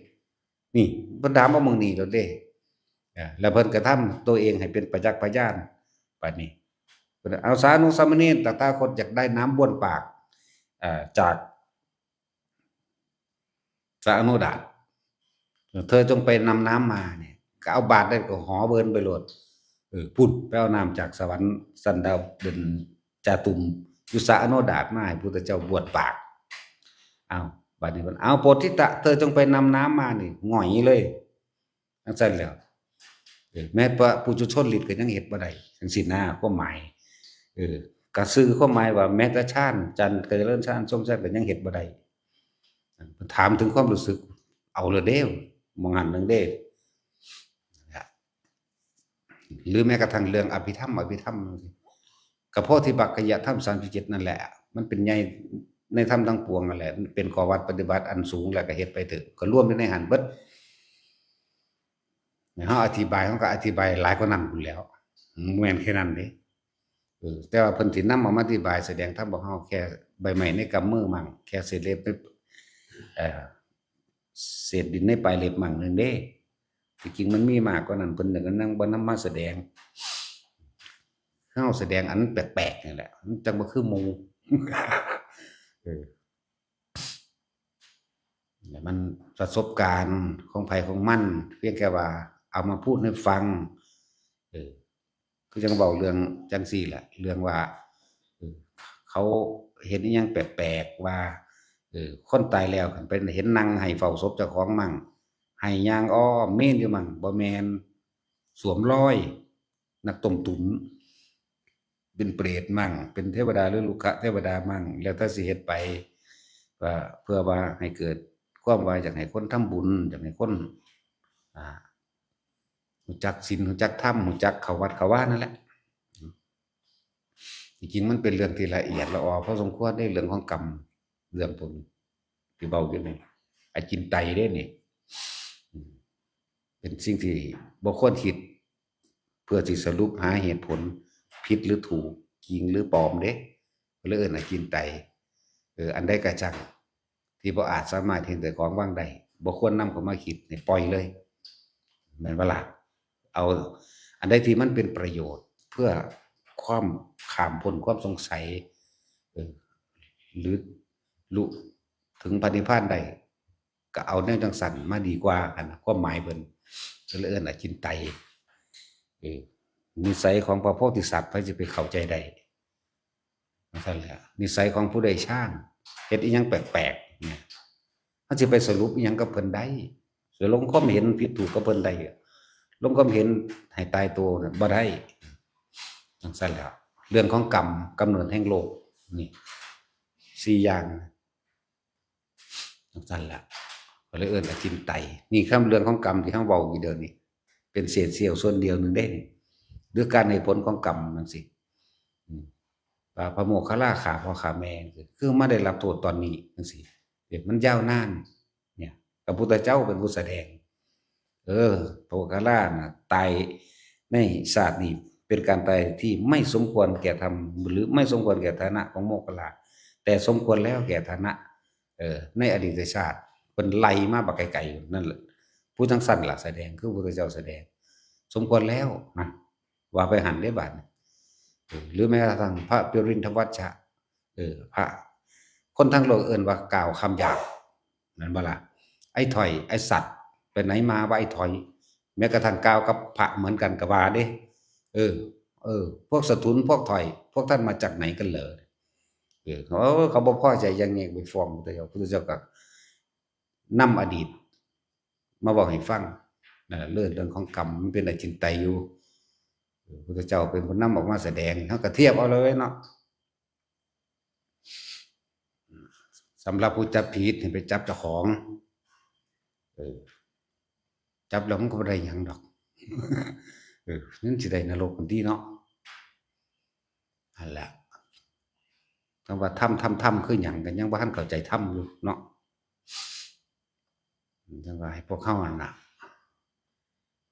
นี่ เพิ่นถามมาหม่องนี้โลดเด้ อ่า แล้วเพิ่นกระทำตัวเองให้เป็นประจักษ์พยาน บัดนี้ เพิ่นเอา สานุ สามเณรตถาคตอยากได้น้ำบ้วนปาก อ่า จาก สาอโนดาต เธอจงไปนำน้ำมาเนี่ย ก็เอาบาตรได้ก็หอเบินไปโลด เออ พุ้น ไปเอาน้ำจากสวรรค์ สันดาวเดินจาตุม อยู่สาอโนดาตมาให้พุทธเจ้าบ้วนปาก เอา บัดนี้เพิ่น เอา โพธิตะ เธอจงไปนำน้ำมานี่ หงอยเลย จั่งซั้นแหล้ว เออ แม้พระปุถุชนฤทธิ์ก็ยังเฮ็ดบ่ได้ จั่งซี้นะ ความหมาย เออ ก็สื่อความหมายว่าแม้แต่ฌาน จันทร์เจริญฌาน ทรงฌานก็ยังเฮ็ดบ่ได้ ถามถึงความรู้สึก เอาเลยเด้ หม่องหั้นหนึ่งเด้ หรือแม้กระทั่งเรื่องอภิธรรม อภิธรรม ก็โพธิปักขิยธรรมสามสิบเจ็ดนั่นแหละ มันเป็นใหญ่ในธรรมทั้งปวงนั่นแหละ มันเป็นข้อวัดปฏิบัติอันสูง แล้วก็เฮ็ดไปเถอะ ก็รวมอยู่ในหั้นเบิด เฮาอธิบาย เฮาก็อธิบายหลายกว่านั้นพู้นแหล้ว บ่แม่นแค่นั้นเด้ เออ แต่ว่าเพิ่นสินำเอามาอธิบายแสดงธรรมบอกเฮาแค่ใบไม้ในกำมือมั่ง แค่เศษเล็บใน เอ่อ เศษดินในปลายเล็บมั่งหนึ่งเด้ ที่จริงมันมีมากกว่านั้น เพิ่นก็ยังบ่นำมาแสดง เฮาแสดงอันแปลกๆนี่แหละ มันจั่งบ่คือหมู่ เออ แล้วมันประสบการณ์ของไผของมัน เพียงแค่ว่าเอามาพูดให้ฟัง เออ คือจั่งเว้าเรื่องจั่งซี้แหละ เรื่องว่า เออ เขาเห็นอิหยังแปลกๆว่า เออ คนตายแล้วคันไปเห็นนั่งไห้เฝ้าศพเจ้าของมั่ง ไห้ย่างอ้อมเมนอยู่มั่ง บ่แม่น สวมรอยนักต้มตุ๋น เป็นเปรตมั่ง เป็นเทวดาหรือรุกขเทวดามั่ง แล้วแต่สิเฮ็ดไป ก็เพื่อว่าให้เกิดความว่าอยากให้คนทำบุญ อยากให้คน อ่า รู้จักศีล รู้จักธรรม รู้จักเข้าวัดเข้าวานั่นแหละ จริงๆมันเป็นเรื่องที่ละเอียดละออพอสมควรเด้ เรื่องของกรรม เรื่องพวกนี้ที่เว้าอยู่นี่ อจินไตยเด้นี่ อืม เป็นสิ่งที่บ่ควรคิด เพื่อสิสรุปหาเหตุผล ผิดหรือถูก จริงหรือปลอมเด้ ก็เลยเอิ้นอจินไตย เออ อันใดก็ช่าง ที่บ่อาจสามารถเห็นแต่ของวางได้ บ่ควรนำเข้ามาคิด ให้ปล่อยเลย แม่นบ่ล่ะ? เอาอันใดที่มันเป็นประโยชน์ เพื่อความข้ามพ้นความสงสัย เออ หรือลุถึงพระนิพพานได้ ก็เอาแนวจั่งซั้นมาดีกว่า หั่นน่ะ ความหมายเพิ่น ก็เลยเอิ้นอจินไตย เออ นิสัยของพระโพธิสัตว์ ไผสิไปเข้าใจได้ จั่งซั้นแหละ นิสัยของผู้ได้ฌาน เฮ็ดอิหยังแปลกๆเนี่ย เฮาสิไปสรุปอิหยังกับเพิ่นได้ สิลงความเห็นผิดถูกกับเพิ่นได้ ลงความเห็นให้ตายตัวเนี่ยบ่ได้ จั่งซั้นแหละ เรื่องของกรรม กำเนิดแห่งโลก นี่ สี่อย่าง จั่งซั้นล่ะ ก็เลยเอิ้นอจินไตย นี่คำเรื่องของกรรมที่เฮาเว้าอยู่เดี๋ยวนี้ เป็นเศษเสี้ยวส่วนเดียวหนึ่งเด้นี่ หรือการให้ผลของกรรมจั่งซี้ อืม ว่าพระโมคคัลลาฆ่าพ่อฆ่าแม่ คือมาได้รับโทษตอนนี้จั่งซี้ เดี๋ยวมันยาวนาน เนี่ย พระพุทธเจ้าเป็นผู้แสดง เออ พระโมคคัลลาน่ะ ตายในชาตินี้เป็นการตายที่ไม่สมควรแก่ธรรม หรือไม่สมควรแก่ฐานะของโมคคัลลา แต่สมควรแล้วแก่ฐานะ เออ ในอดีตชาติ เพิ่นไล่มาบักไกลๆนั่นแหละ ผู้จั่งซั้นล่ะแสดง คือพระพุทธเจ้าแสดง สมควรแล้วนะ ว่าไปหั่นเด้บาดนี้ เอ หรือแม้กระทั่งพระปริณฑวัชชะ เออ พระ คนทั้งโลกเอิ้นว่ากล่าวคำหยาบ นั่นบ่ล่ะ ไอ้ถอย ไอ้สัตว์ ไปไหนมาว่าไอ้ถอย แม้กระทั่งกล่าวกับพระเหมือนกันก็ว่าเด้ เออ เออ พวกสะทุน พวกถอย พวกท่านมาจากไหนกันเหรอ เออ เขา เขาบ่พอใจยังไงไปฟ้องพระพุทธเจ้า พระพุทธเจ้าก็นำอดีต มาบอกให้ฟัง นั่นแหละ เรื่อง เรื่องของกรรมมันเป็นอจินไตยอยู่ เออ พระพุทธเจ้าเป็นผู้นำออกมาแสดง เขาก็เทียบเอาเลยเนาะ สำหรับผู้จับผิดให้ไปจับเจ้าของ เออ จับแล้วมันก็บ่ได้หยังดอก เออ นั่นสิได้นรกกันดีเนาะ นั่นแหละ คำว่าธรรม ธรรม ธรรม คือหยัง กันยังบ่ทันเข้าใจธรรมอยู่เนาะ จังว่าให้พวกเฮานั่นน่ะ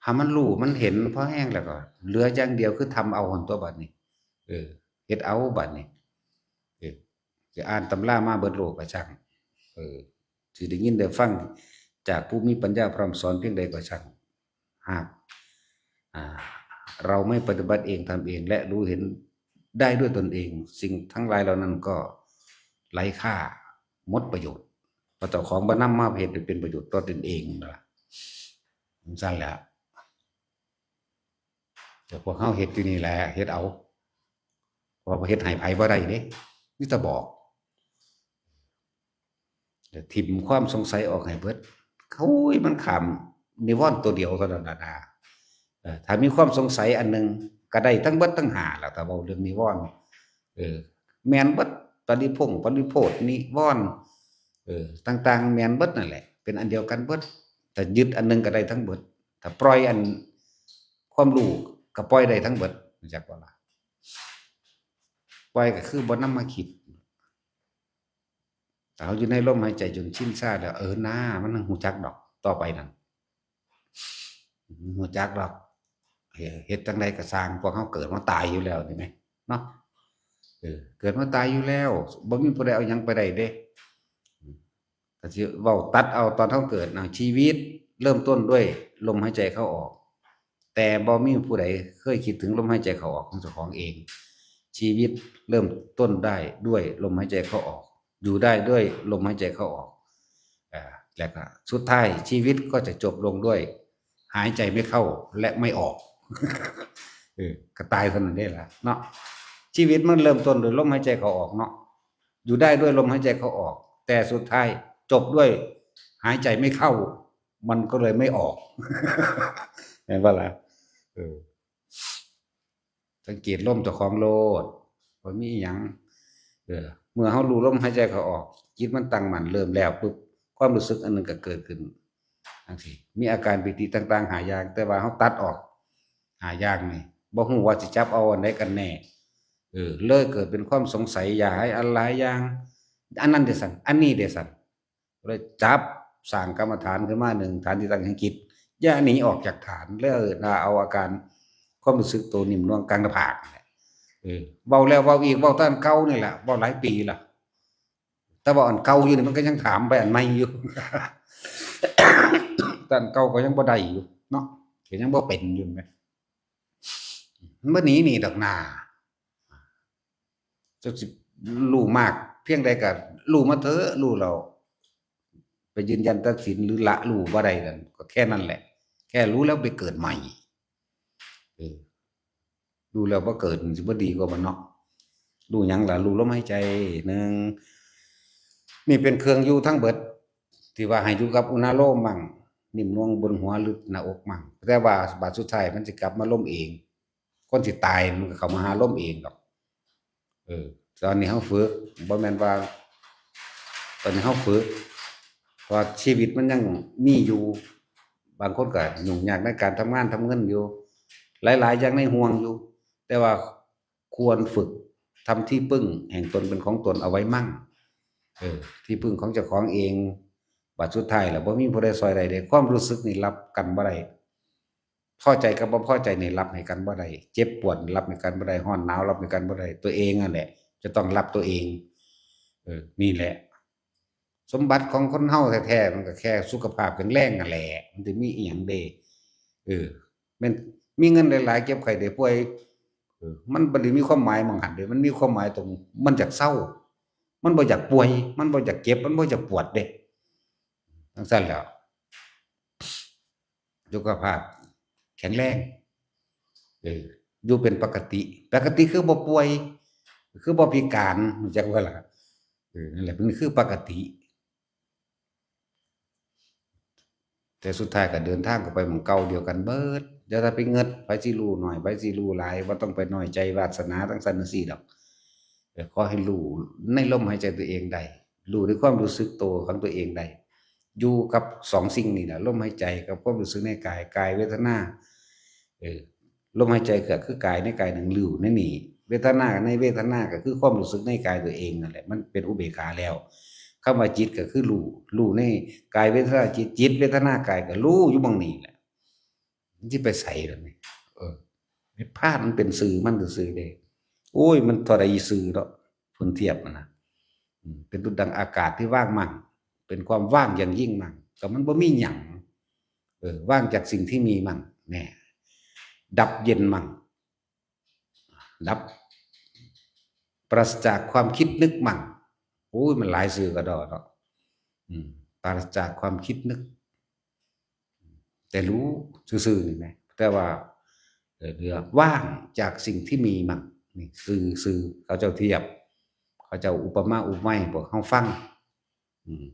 ถ้ามันรู้มันเห็นพอแห้งแล้วก็ เหลืออย่างเดียวคือทำเอาหั่นตัวบัดนี้ เออ เฮ็ดเอาบัดนี้ เออ สิอ่านตำรามาเบิดโลกก็ช่าง เออ สิได้ยินได้ฟังจากผู้มีปัญญาพร่ำสอนเพียงใดก็ช่าง หาก อ่า เราไม่ปฏิบัติเองทำเอง และรู้เห็นได้ด้วยตนเอง สิ่งทั้งหลายเหล่านั้นก็ไร้ค่า หมดประโยชน์ เพราะเจ้าของบ่นำมาเฮ็ดให้เป็นประโยชน์ต่อตนเองนั่นล่ะ จั่งซั้นแหละ แต่พวกเฮาเฮ็ดอยู่นี่แหละ เฮ็ดเอา เพราะว่าเฮ็ดให้ไผบ่ได้เด้ มีแต่บอก แล้วถิ่มความสงสัยออกให้เบิด โอ้ย มันข้ามนิวรณ์ตัวเดียวเท่านั้นล่ะนะ เออ ถ้ามีความสงสัยอันหนึ่งก็ได้ทั้งเบิดทั้งห้าล่ะ ถ้าเว้าเรื่องนิวรณ์ เออ แม่นเบิด ปริพง ปริโพธ นิวรณ์ เออ ต่างๆ แม่นเบิดนั่นแหละ เป็นอันเดียวกันเบิด ถ้ายึดอันหนึ่งก็ได้ทั้งเบิด ถ้าปล่อยอันความรู้ก็ปล่อยได้ทั้งเบิด รู้จักบ่ล่ะ ปล่อยก็คือบ่นำมาคิด ถ้าเฮาอยู่ในลมหายใจจนชินชาแล้ว เออ นา มันรู้จักดอก ต่อไปนั่น รู้จักดอก เออ เฮ็ดจั่งใดก็ซ่าง พวกเฮาเกิดมาตายอยู่แล้วนี่แหม เนาะ เออ เกิดมาตายอยู่แล้ว บ่มีผู้ใดเอาหยังไปได้เด้ ก็สิเว้าตัดเอาตอนเฮาเกิดนะ ชีวิตเริ่มต้นด้วยลมหายใจเข้าออก แต่บ่มีผู้ใดเคยคิดถึงลมหายใจเข้าออกของเจ้าของเอง ชีวิตเริ่มต้นได้ด้วยลมหายใจเข้าออก อยู่ได้ด้วยลมหายใจเข้าออก อ่า แล้วก็สุดท้ายชีวิตก็จะจบลงด้วยหายใจไม่เข้าและไม่ออก เออ ก็ตายเท่านั้นเด้ล่ะเนาะ ชีวิตมันเริ่มต้นด้วยลมหายใจเข้าออกเนาะ อยู่ได้ด้วยลมหายใจเข้าออก แต่สุดท้ายจบด้วยหายใจไม่เข้า มันก็เลยไม่ออก เห็นปะล่ะ เออ สังเกตลมเจ้าของโลด บ่มีอิหยัง เออ เมื่อเฮารู้ลมหายใจเข้าออก จิตมันตั้งมั่น เริ่มแล้วปุ๊บ ความรู้สึกอันหนึ่งก็เกิดขึ้น จั่งซี้ มีอาการปีติต่างๆ ห้าอย่าง แต่ว่าเฮาตัดออก ห้าอย่างนี่ บ่ฮู้ว่าสิจับเอาอันใดกันแน่ เออ เลยเกิดเป็นความสงสัยหลายอันหลายอย่าง อันนั้นเด้ซั่น อันนี้เด้ซั่น เลยจับสร้างกรรมฐานขึ้นมาหนึ่ง ฐานที่ตั้งแห่งจิต อย่าหนีออกจากฐาน เลยเอาอาการความรู้สึกตัวนิ่มนวลกลางหน้าผากนั่นแหละ เออ เว้าแล้วเว้าอีก เว้าแต่อันเก่านี่แหละ เว้าหลายปีละ แต่ว่าอันเก่าอยู่นี่มันก็ยังถามไปอันใหม่อยู่ แต่อันเก่าก็ยังบ่ได้อยู่เนาะ ก็ยังบ่เป็นอยู่แหม มันบ่หนีหนีดอกนา จักสิรู้มากเพียงใดก็รู้มาเถอะ รู้แล้วไปยืนยันตัดสินหรือละรู้บ่ได้นั่น ก็แค่นั้นแหละ แค่รู้แล้วไปเกิดใหม่ เออ รู้แล้วบ่เกิดมันสิบ่ดีกว่าบ่เนาะ รู้หยังล่ะ รู้ลมหายใจหนึ่ง นี่เป็นเครื่องอยู่ทั้งเบิด ที่ว่าให้อยู่กับอุณาโลมมั่ง นิ่มนวลบนหัวหรือหน้าอกมั่ง แต่ว่าบาดสุดท้ายมันสิกลับมาลมเอง คนสิตายมันก็เข้ามาหาลมเองดอก เออ ตอนนี้เฮาฝึก บ่แม่นว่า ตอนนี้เฮาฝึก เพราะว่าชีวิตมันยังมีอยู่ บางคนก็ยุ่งยากในการทำงานทำเงินอยู่ หลายๆ อย่างในห่วงอยู่ แต่ว่าควรฝึกทำที่พึ่งแห่งตนเป็นของตนเอาไว้มั่ง เออ ที่พึ่งของเจ้าของเอง บัดสุดท้ายแล้วบ่มีผู้ใดซ่อยได้เด้ ความรู้สึกนี่รับกันบ่ได้ พอใจกับบ่พอใจนี่รับให้กันบ่ได้ เจ็บปวดรับให้กันบ่ได้ ร้อนหนาวรับให้กันบ่ได้ ตัวเองนั่นแหละ จะต้องรับตัวเอง เออ นี่แหละ สมบัติของคนเฮาแท้ๆ มันก็แค่สุขภาพแข็งแรงนั่นแหละ มันสิมีอิหยังเด้ เออ แม่นมีเงินหลายๆ เจ็บไข้ได้ป่วย อ มันบ่ได้มีความหมายหม่องหั้นเด้ มันมีความหมายตรงมันอยากเซา มันบ่อยากป่วย มันบ่อยากเจ็บ มันบ่อยากปวดเด้ จั่งซั้นแหล้ว สุขภาพแข็งแรง เออ อยู่เป็นปกติ ปกติคือบ่ป่วย คือบ่พิการ รู้จักบ่ล่ะ เออ นั่นแหละ มันคือปกติ แต่สุดท้ายก็เดินทางก็ไปหม่องเก่าเดียวกันเบิด อย่าไปเงิด ไผสิรู้น้อย ไผสิรู้หลาย บ่ต้องไปน้อยใจวาสนาจั่งซั้นจั่งซี้ดอก เออ ขอให้รู้ในลมหายใจตัวเองได้ รู้ในความรู้สึกโตของตัวเองได้ อยู่กับสองสิ่งนี้นะ ลมหายใจกับความรู้สึกในกาย กายเวทนา เออ ลมหายใจก็คือกายในกายหนึ่ง รู้ในนี่ เวทนาในเวทนาก็คือความรู้สึกในกายตัวเองนั่นแหละ มันเป็นอุเบกขาแล้ว คำว่าจิตก็คือรู้ รู้ในกายเวทนาจิต จิตเวทนากายก็รู้อยู่หม่องนี้แหละ มันสิไปไสล่ะนี่ เออ นิพพานมันเป็นซื่อมันซื่อๆเด้ โอ้ย มันเท่าใดซื่อเนาะ เพิ่นเทียบมันนะ อืม เป็นดุจดังอากาศที่ว่างมั่ง เป็นความว่างอย่างยิ่งมั่ง แต่มันบ่มีหยัง เออ ว่างจากสิ่งที่มีมั่ง แน่ ดับเย็นมั่ง ดับ ปราศจากความคิดนึกมั่ง โอ้ย มันหลายซื่อกะด้อเนาะ อืม ปราศจากความคิดนึก แต่รู้ซื่อๆนี่นะ แต่ว่า เอ่อ เรียกว่างจากสิ่งที่มีมั่ง นี่ซื่อๆ เขาเจ้าเทียบ เขาเจ้าอุปมาอุปไมยให้พวกเฮาฟัง อืม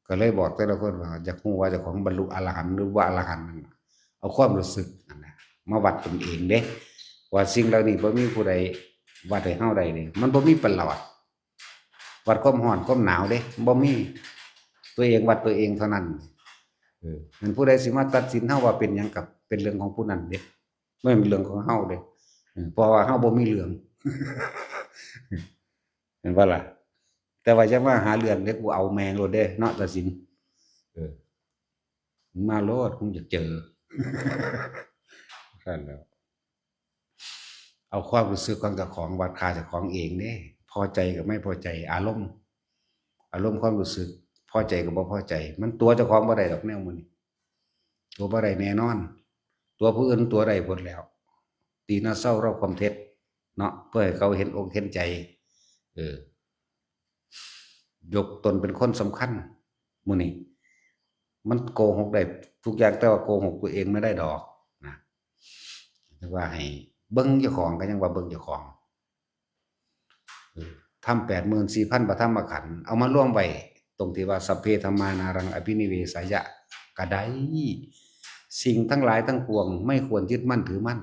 ก็เลยบอกแต่ละคนว่า อยากรู้ว่าเจ้าของบรรลุอรหันต์หรือบ่อรหันต์นั่นน่ะ เอาความรู้สึกนั่นน่ะ มาวัดตนเองเด้ ว่าสิ่งเหล่านี้บ่มีผู้ใดวัดให้เฮาได้เด้ มันบ่มีประหลอด วัดความร้อนความหนาวเด้ บ่มี ตัวเองวัดตัวเองเท่านั้น เออ มันผู้ใดสิมาตัดสินเฮาว่าเป็นหยังก็เป็นเรื่องของผู้นั้นเด้ บ่แม่นเรื่องของเฮาเด้ เออ เพราะว่าเฮาบ่มีเรื่อง เห็นบ่ล่ะ แต่ว่าอย่ามาหาเรื่องเด้ กูเอาแม่งโลดเด้ เนาะ ตัดสิน เออ มึงมาโลด มึงอยากเจอ นั่นแหล้ว เอาความรู้สึกของเจ้าของวัดค่าเจ้าของเองเด้ พอใจกับไม่พอใจ อารมณ์ อารมณ์ความรู้สึก พอใจกับบ่พอใจ มันตั๋วเจ้าของบ่ได้ดอกแนวหมู่นี้ ตั๋วบ่ได้แน่นอน ตั๋วผู้อื่นตั๋วได้หมดแล้ว ตีหน้าเศร้าเล่าความเท็จเนาะ เพื่อให้เขาเห็นอกเห็นใจ เออ ยกตนเป็นคนสำคัญ หมู่นี้ มันโกหกได้ทุกอย่าง แต่ว่าโกหกตัวเองไม่ได้ดอกนะ เรียกว่าให้เบิ่งเจ้าของ ก็ยังว่าเบิ่งเจ้าของ เออ ธรรมแปดหมื่นสี่พันพระธรรมขันธ์ เอามารวมไว้ตรงที่ว่า สัพเพธัมมานารังอภินิเวสายะ ก็ได้ สิ่งทั้งหลายทั้งปวงไม่ควรยึดมั่นถือมั่น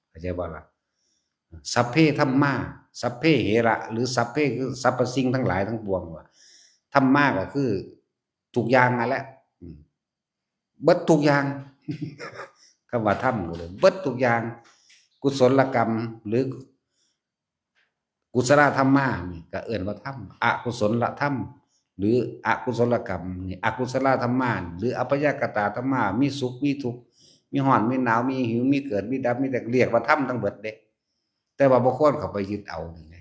เข้าใจบ่ล่ะ สัพเพธัมมา สัพเพเหระ หรือสัพเพคือสรรพสิ่งทั้งหลายทั้งปวงว่า ธัมมาก็คือทุกอย่างนั่นแหละ อืม เบิดทุกอย่าง คำว่าธรรมก็เลย เบิดทุกอย่าง กุศลกรรม หรือ กุศลธัมมานี่ก็เอิ้นว่าธรรม อกุศลธรรม หรืออกุศลกรรมนี่ อกุศลธัมมา หรืออัพยากตาธัมมา มีสุข มีทุกข์ มีร้อน มีหนาว มีหิว มีเกิด มีดับ มีแตก เรียกว่าธรรมทั้งเบิดเด้ แต่ว่าบ่ควรเข้าไปยึดเอานี่ไง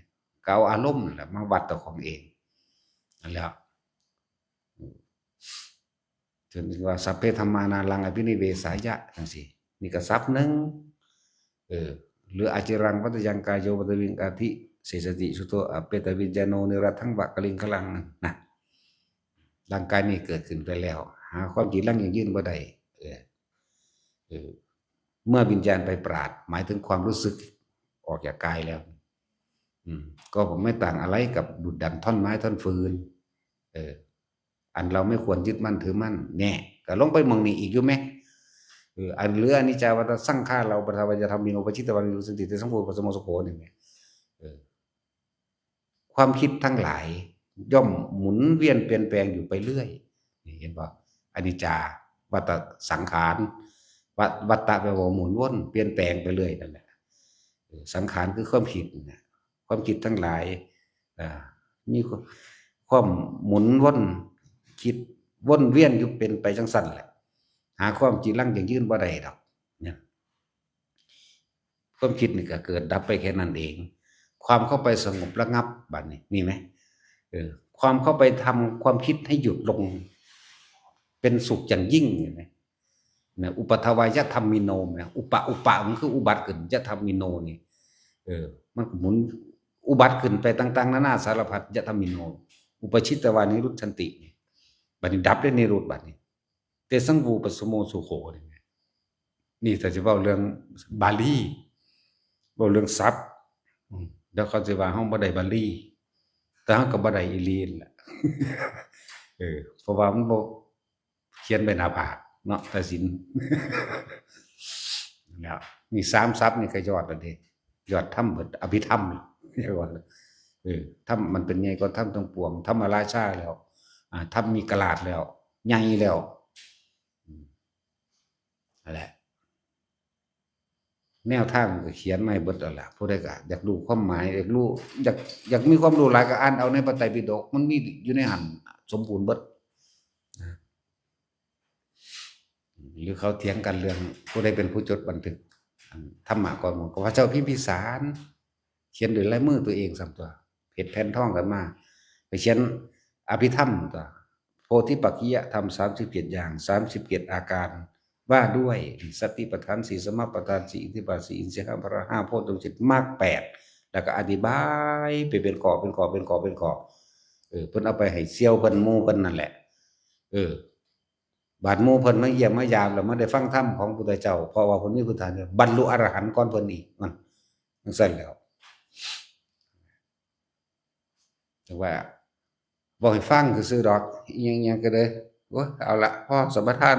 ก็เอาอารมณ์นั่นแหละมาวัดตัวของเอง นั่นแหละ ถึงว่า สัพเพธัมมานารังอภินิเวสายะ จั่งซี้ นี่ก็ศัพท์หนึ่ง เออ หรือ อาจิรังวัตยังกายโย ปตวิง อธิเสสติ สุโต อเปตวิญญาโณ นิรัตถัง วะกลิงคลัง นะ ร่างกายนี้เกิดขึ้นไปแล้ว หาความจีรังยั่งยืนบ่ได้ เออ เออ เมื่อวิญญาณไปปราด หมายถึงความรู้สึกออกจากกายแล้ว อืม ก็ไม่ต่างอะไรกับดุจดังท่อนไม้ท่อนฟืน เออ อันเราไม่ควรยึดมั่นถือมั่น แน่ ก็ลงไปหม่องนี้อีกอยู่แหม เออ อันเหลืออนิจจาวัตตสังขารา อุปาทาปัจจธรรมมิโน ปะจิตตวานิโรธสันติเตสังโวปสมโมสุโข นี่แหม เออ ความคิดทั้งหลายย่อมหมุนเวียนเปลี่ยนแปลงอยู่ไปเรื่อย นี่เห็นบ่ อนิจจา วัตตสังขาร วัต วัตตะแปลว่าหมุนวน เปลี่ยนแปลงไปเรื่อยนั่นแหละ เออ สังขารคือความคิดนะ ความคิดทั้งหลาย อ่า มีความหมุนวน คิดวนเวียนอยู่เป็นไปจั่งซั้นแหละ หาความจีรังยั่งยืนบ่ได้ดอก เนี่ย ความคิดนี่ก็เกิดดับไปแค่นั้นเอง ความเข้าไปสงบระงับ บัดนี้ มีไหม เออ ความเข้าไปทำความคิดให้หยุดลง เป็นสุขอย่างยิ่ง เห็นไหม นะ อุปัทวายะธัมมิโนแหม อุปะ อุปะมันคืออุบัติขึ้น ยะธัมมิโนนี่ เออ มันก็หมุนอุบัติขึ้นไปต่างๆนานาสารพัด ยะธัมมิโน อุปะชิตวานิรุชชันติ บัดนี้ดับได้นิรุตบัดนี้ เตสัง วูปะสโม สุโข นี่ไง นี่ถ้าจะเว้าเรื่องบาลี เว้าเรื่องศัพท์ อืม เดี๋ยวเขาสิว่าเฮาบ่ได้บาลี แต่เฮาก็บ่ได้อีหลีนั่นแหละ เออ เพราะว่ามันบ่เขียนไว้หน้าผากเนาะ แต่สิน แล้ว นี่สามศัพท์นี่ก็ยอดแล้วเด้ ยอดธรรมเบิด อภิธรรมนี่ เรียกว่า เออ ธรรมมันเป็นไงก็ธรรมทั้งปวง ธรรมราชาแล้ว อ่า ธรรมมีกราดแล้ว ใหญ่แล้ว อืม นั่นแหละ แนวทางก็เขียนมาให้เบิดแล้วล่ะ ผู้ใดก็อยากรู้ความหมาย อยากรู้ อยาก อยากมีความรู้หลายก็อ่านเอาในพระไตรปิฎก มันมีอยู่ในหั้นสมบูรณ์เบิด นะ หรือเขาเถียงกันเรื่องผู้ใดเป็นผู้จดบันทึก อันธรรมะก่อนหมู่ ก็พระเจ้าพิมพิสาร เขียนด้วยลายมือตัวเองสามตัว เฮ็ดแผ่นทองกันมา ไปเขียนอภิธรรมตัว โพธิปักขิยธรรม สามสิบเจ็ดอย่าง สามสิบเจ็ดอาการ ว่าด้วยสติปัฏฐานสี่ สมปัฏฐานสี่ อิทธิบาทสี่ อินทรีย์ห้า พละห้า โพชฌงค์เจ็ด มรรคแปด แล้วก็อธิบายไปเป็นข้อ เป็นข้อ เป็นข้อ เป็นข้อ เออ เพิ่นเอาไปให้เสี่ยวเพิ่น หมู่เพิ่นนั่นแหละ เออ บาดหมู่เพิ่นมาเยี่ยมมายามแล้วมาได้ฟังธรรมของพุทธเจ้า เพราะว่าเพิ่นมีพื้นฐานบรรลุอรหันต์ก่อนเพิ่นอีก นั่น จั่งซั้นแหล้ว จั่งว่า บอกให้ฟังซื่อๆดอก อิหยังๆก็เลย โอ๊ย เอาละ พอสมทาน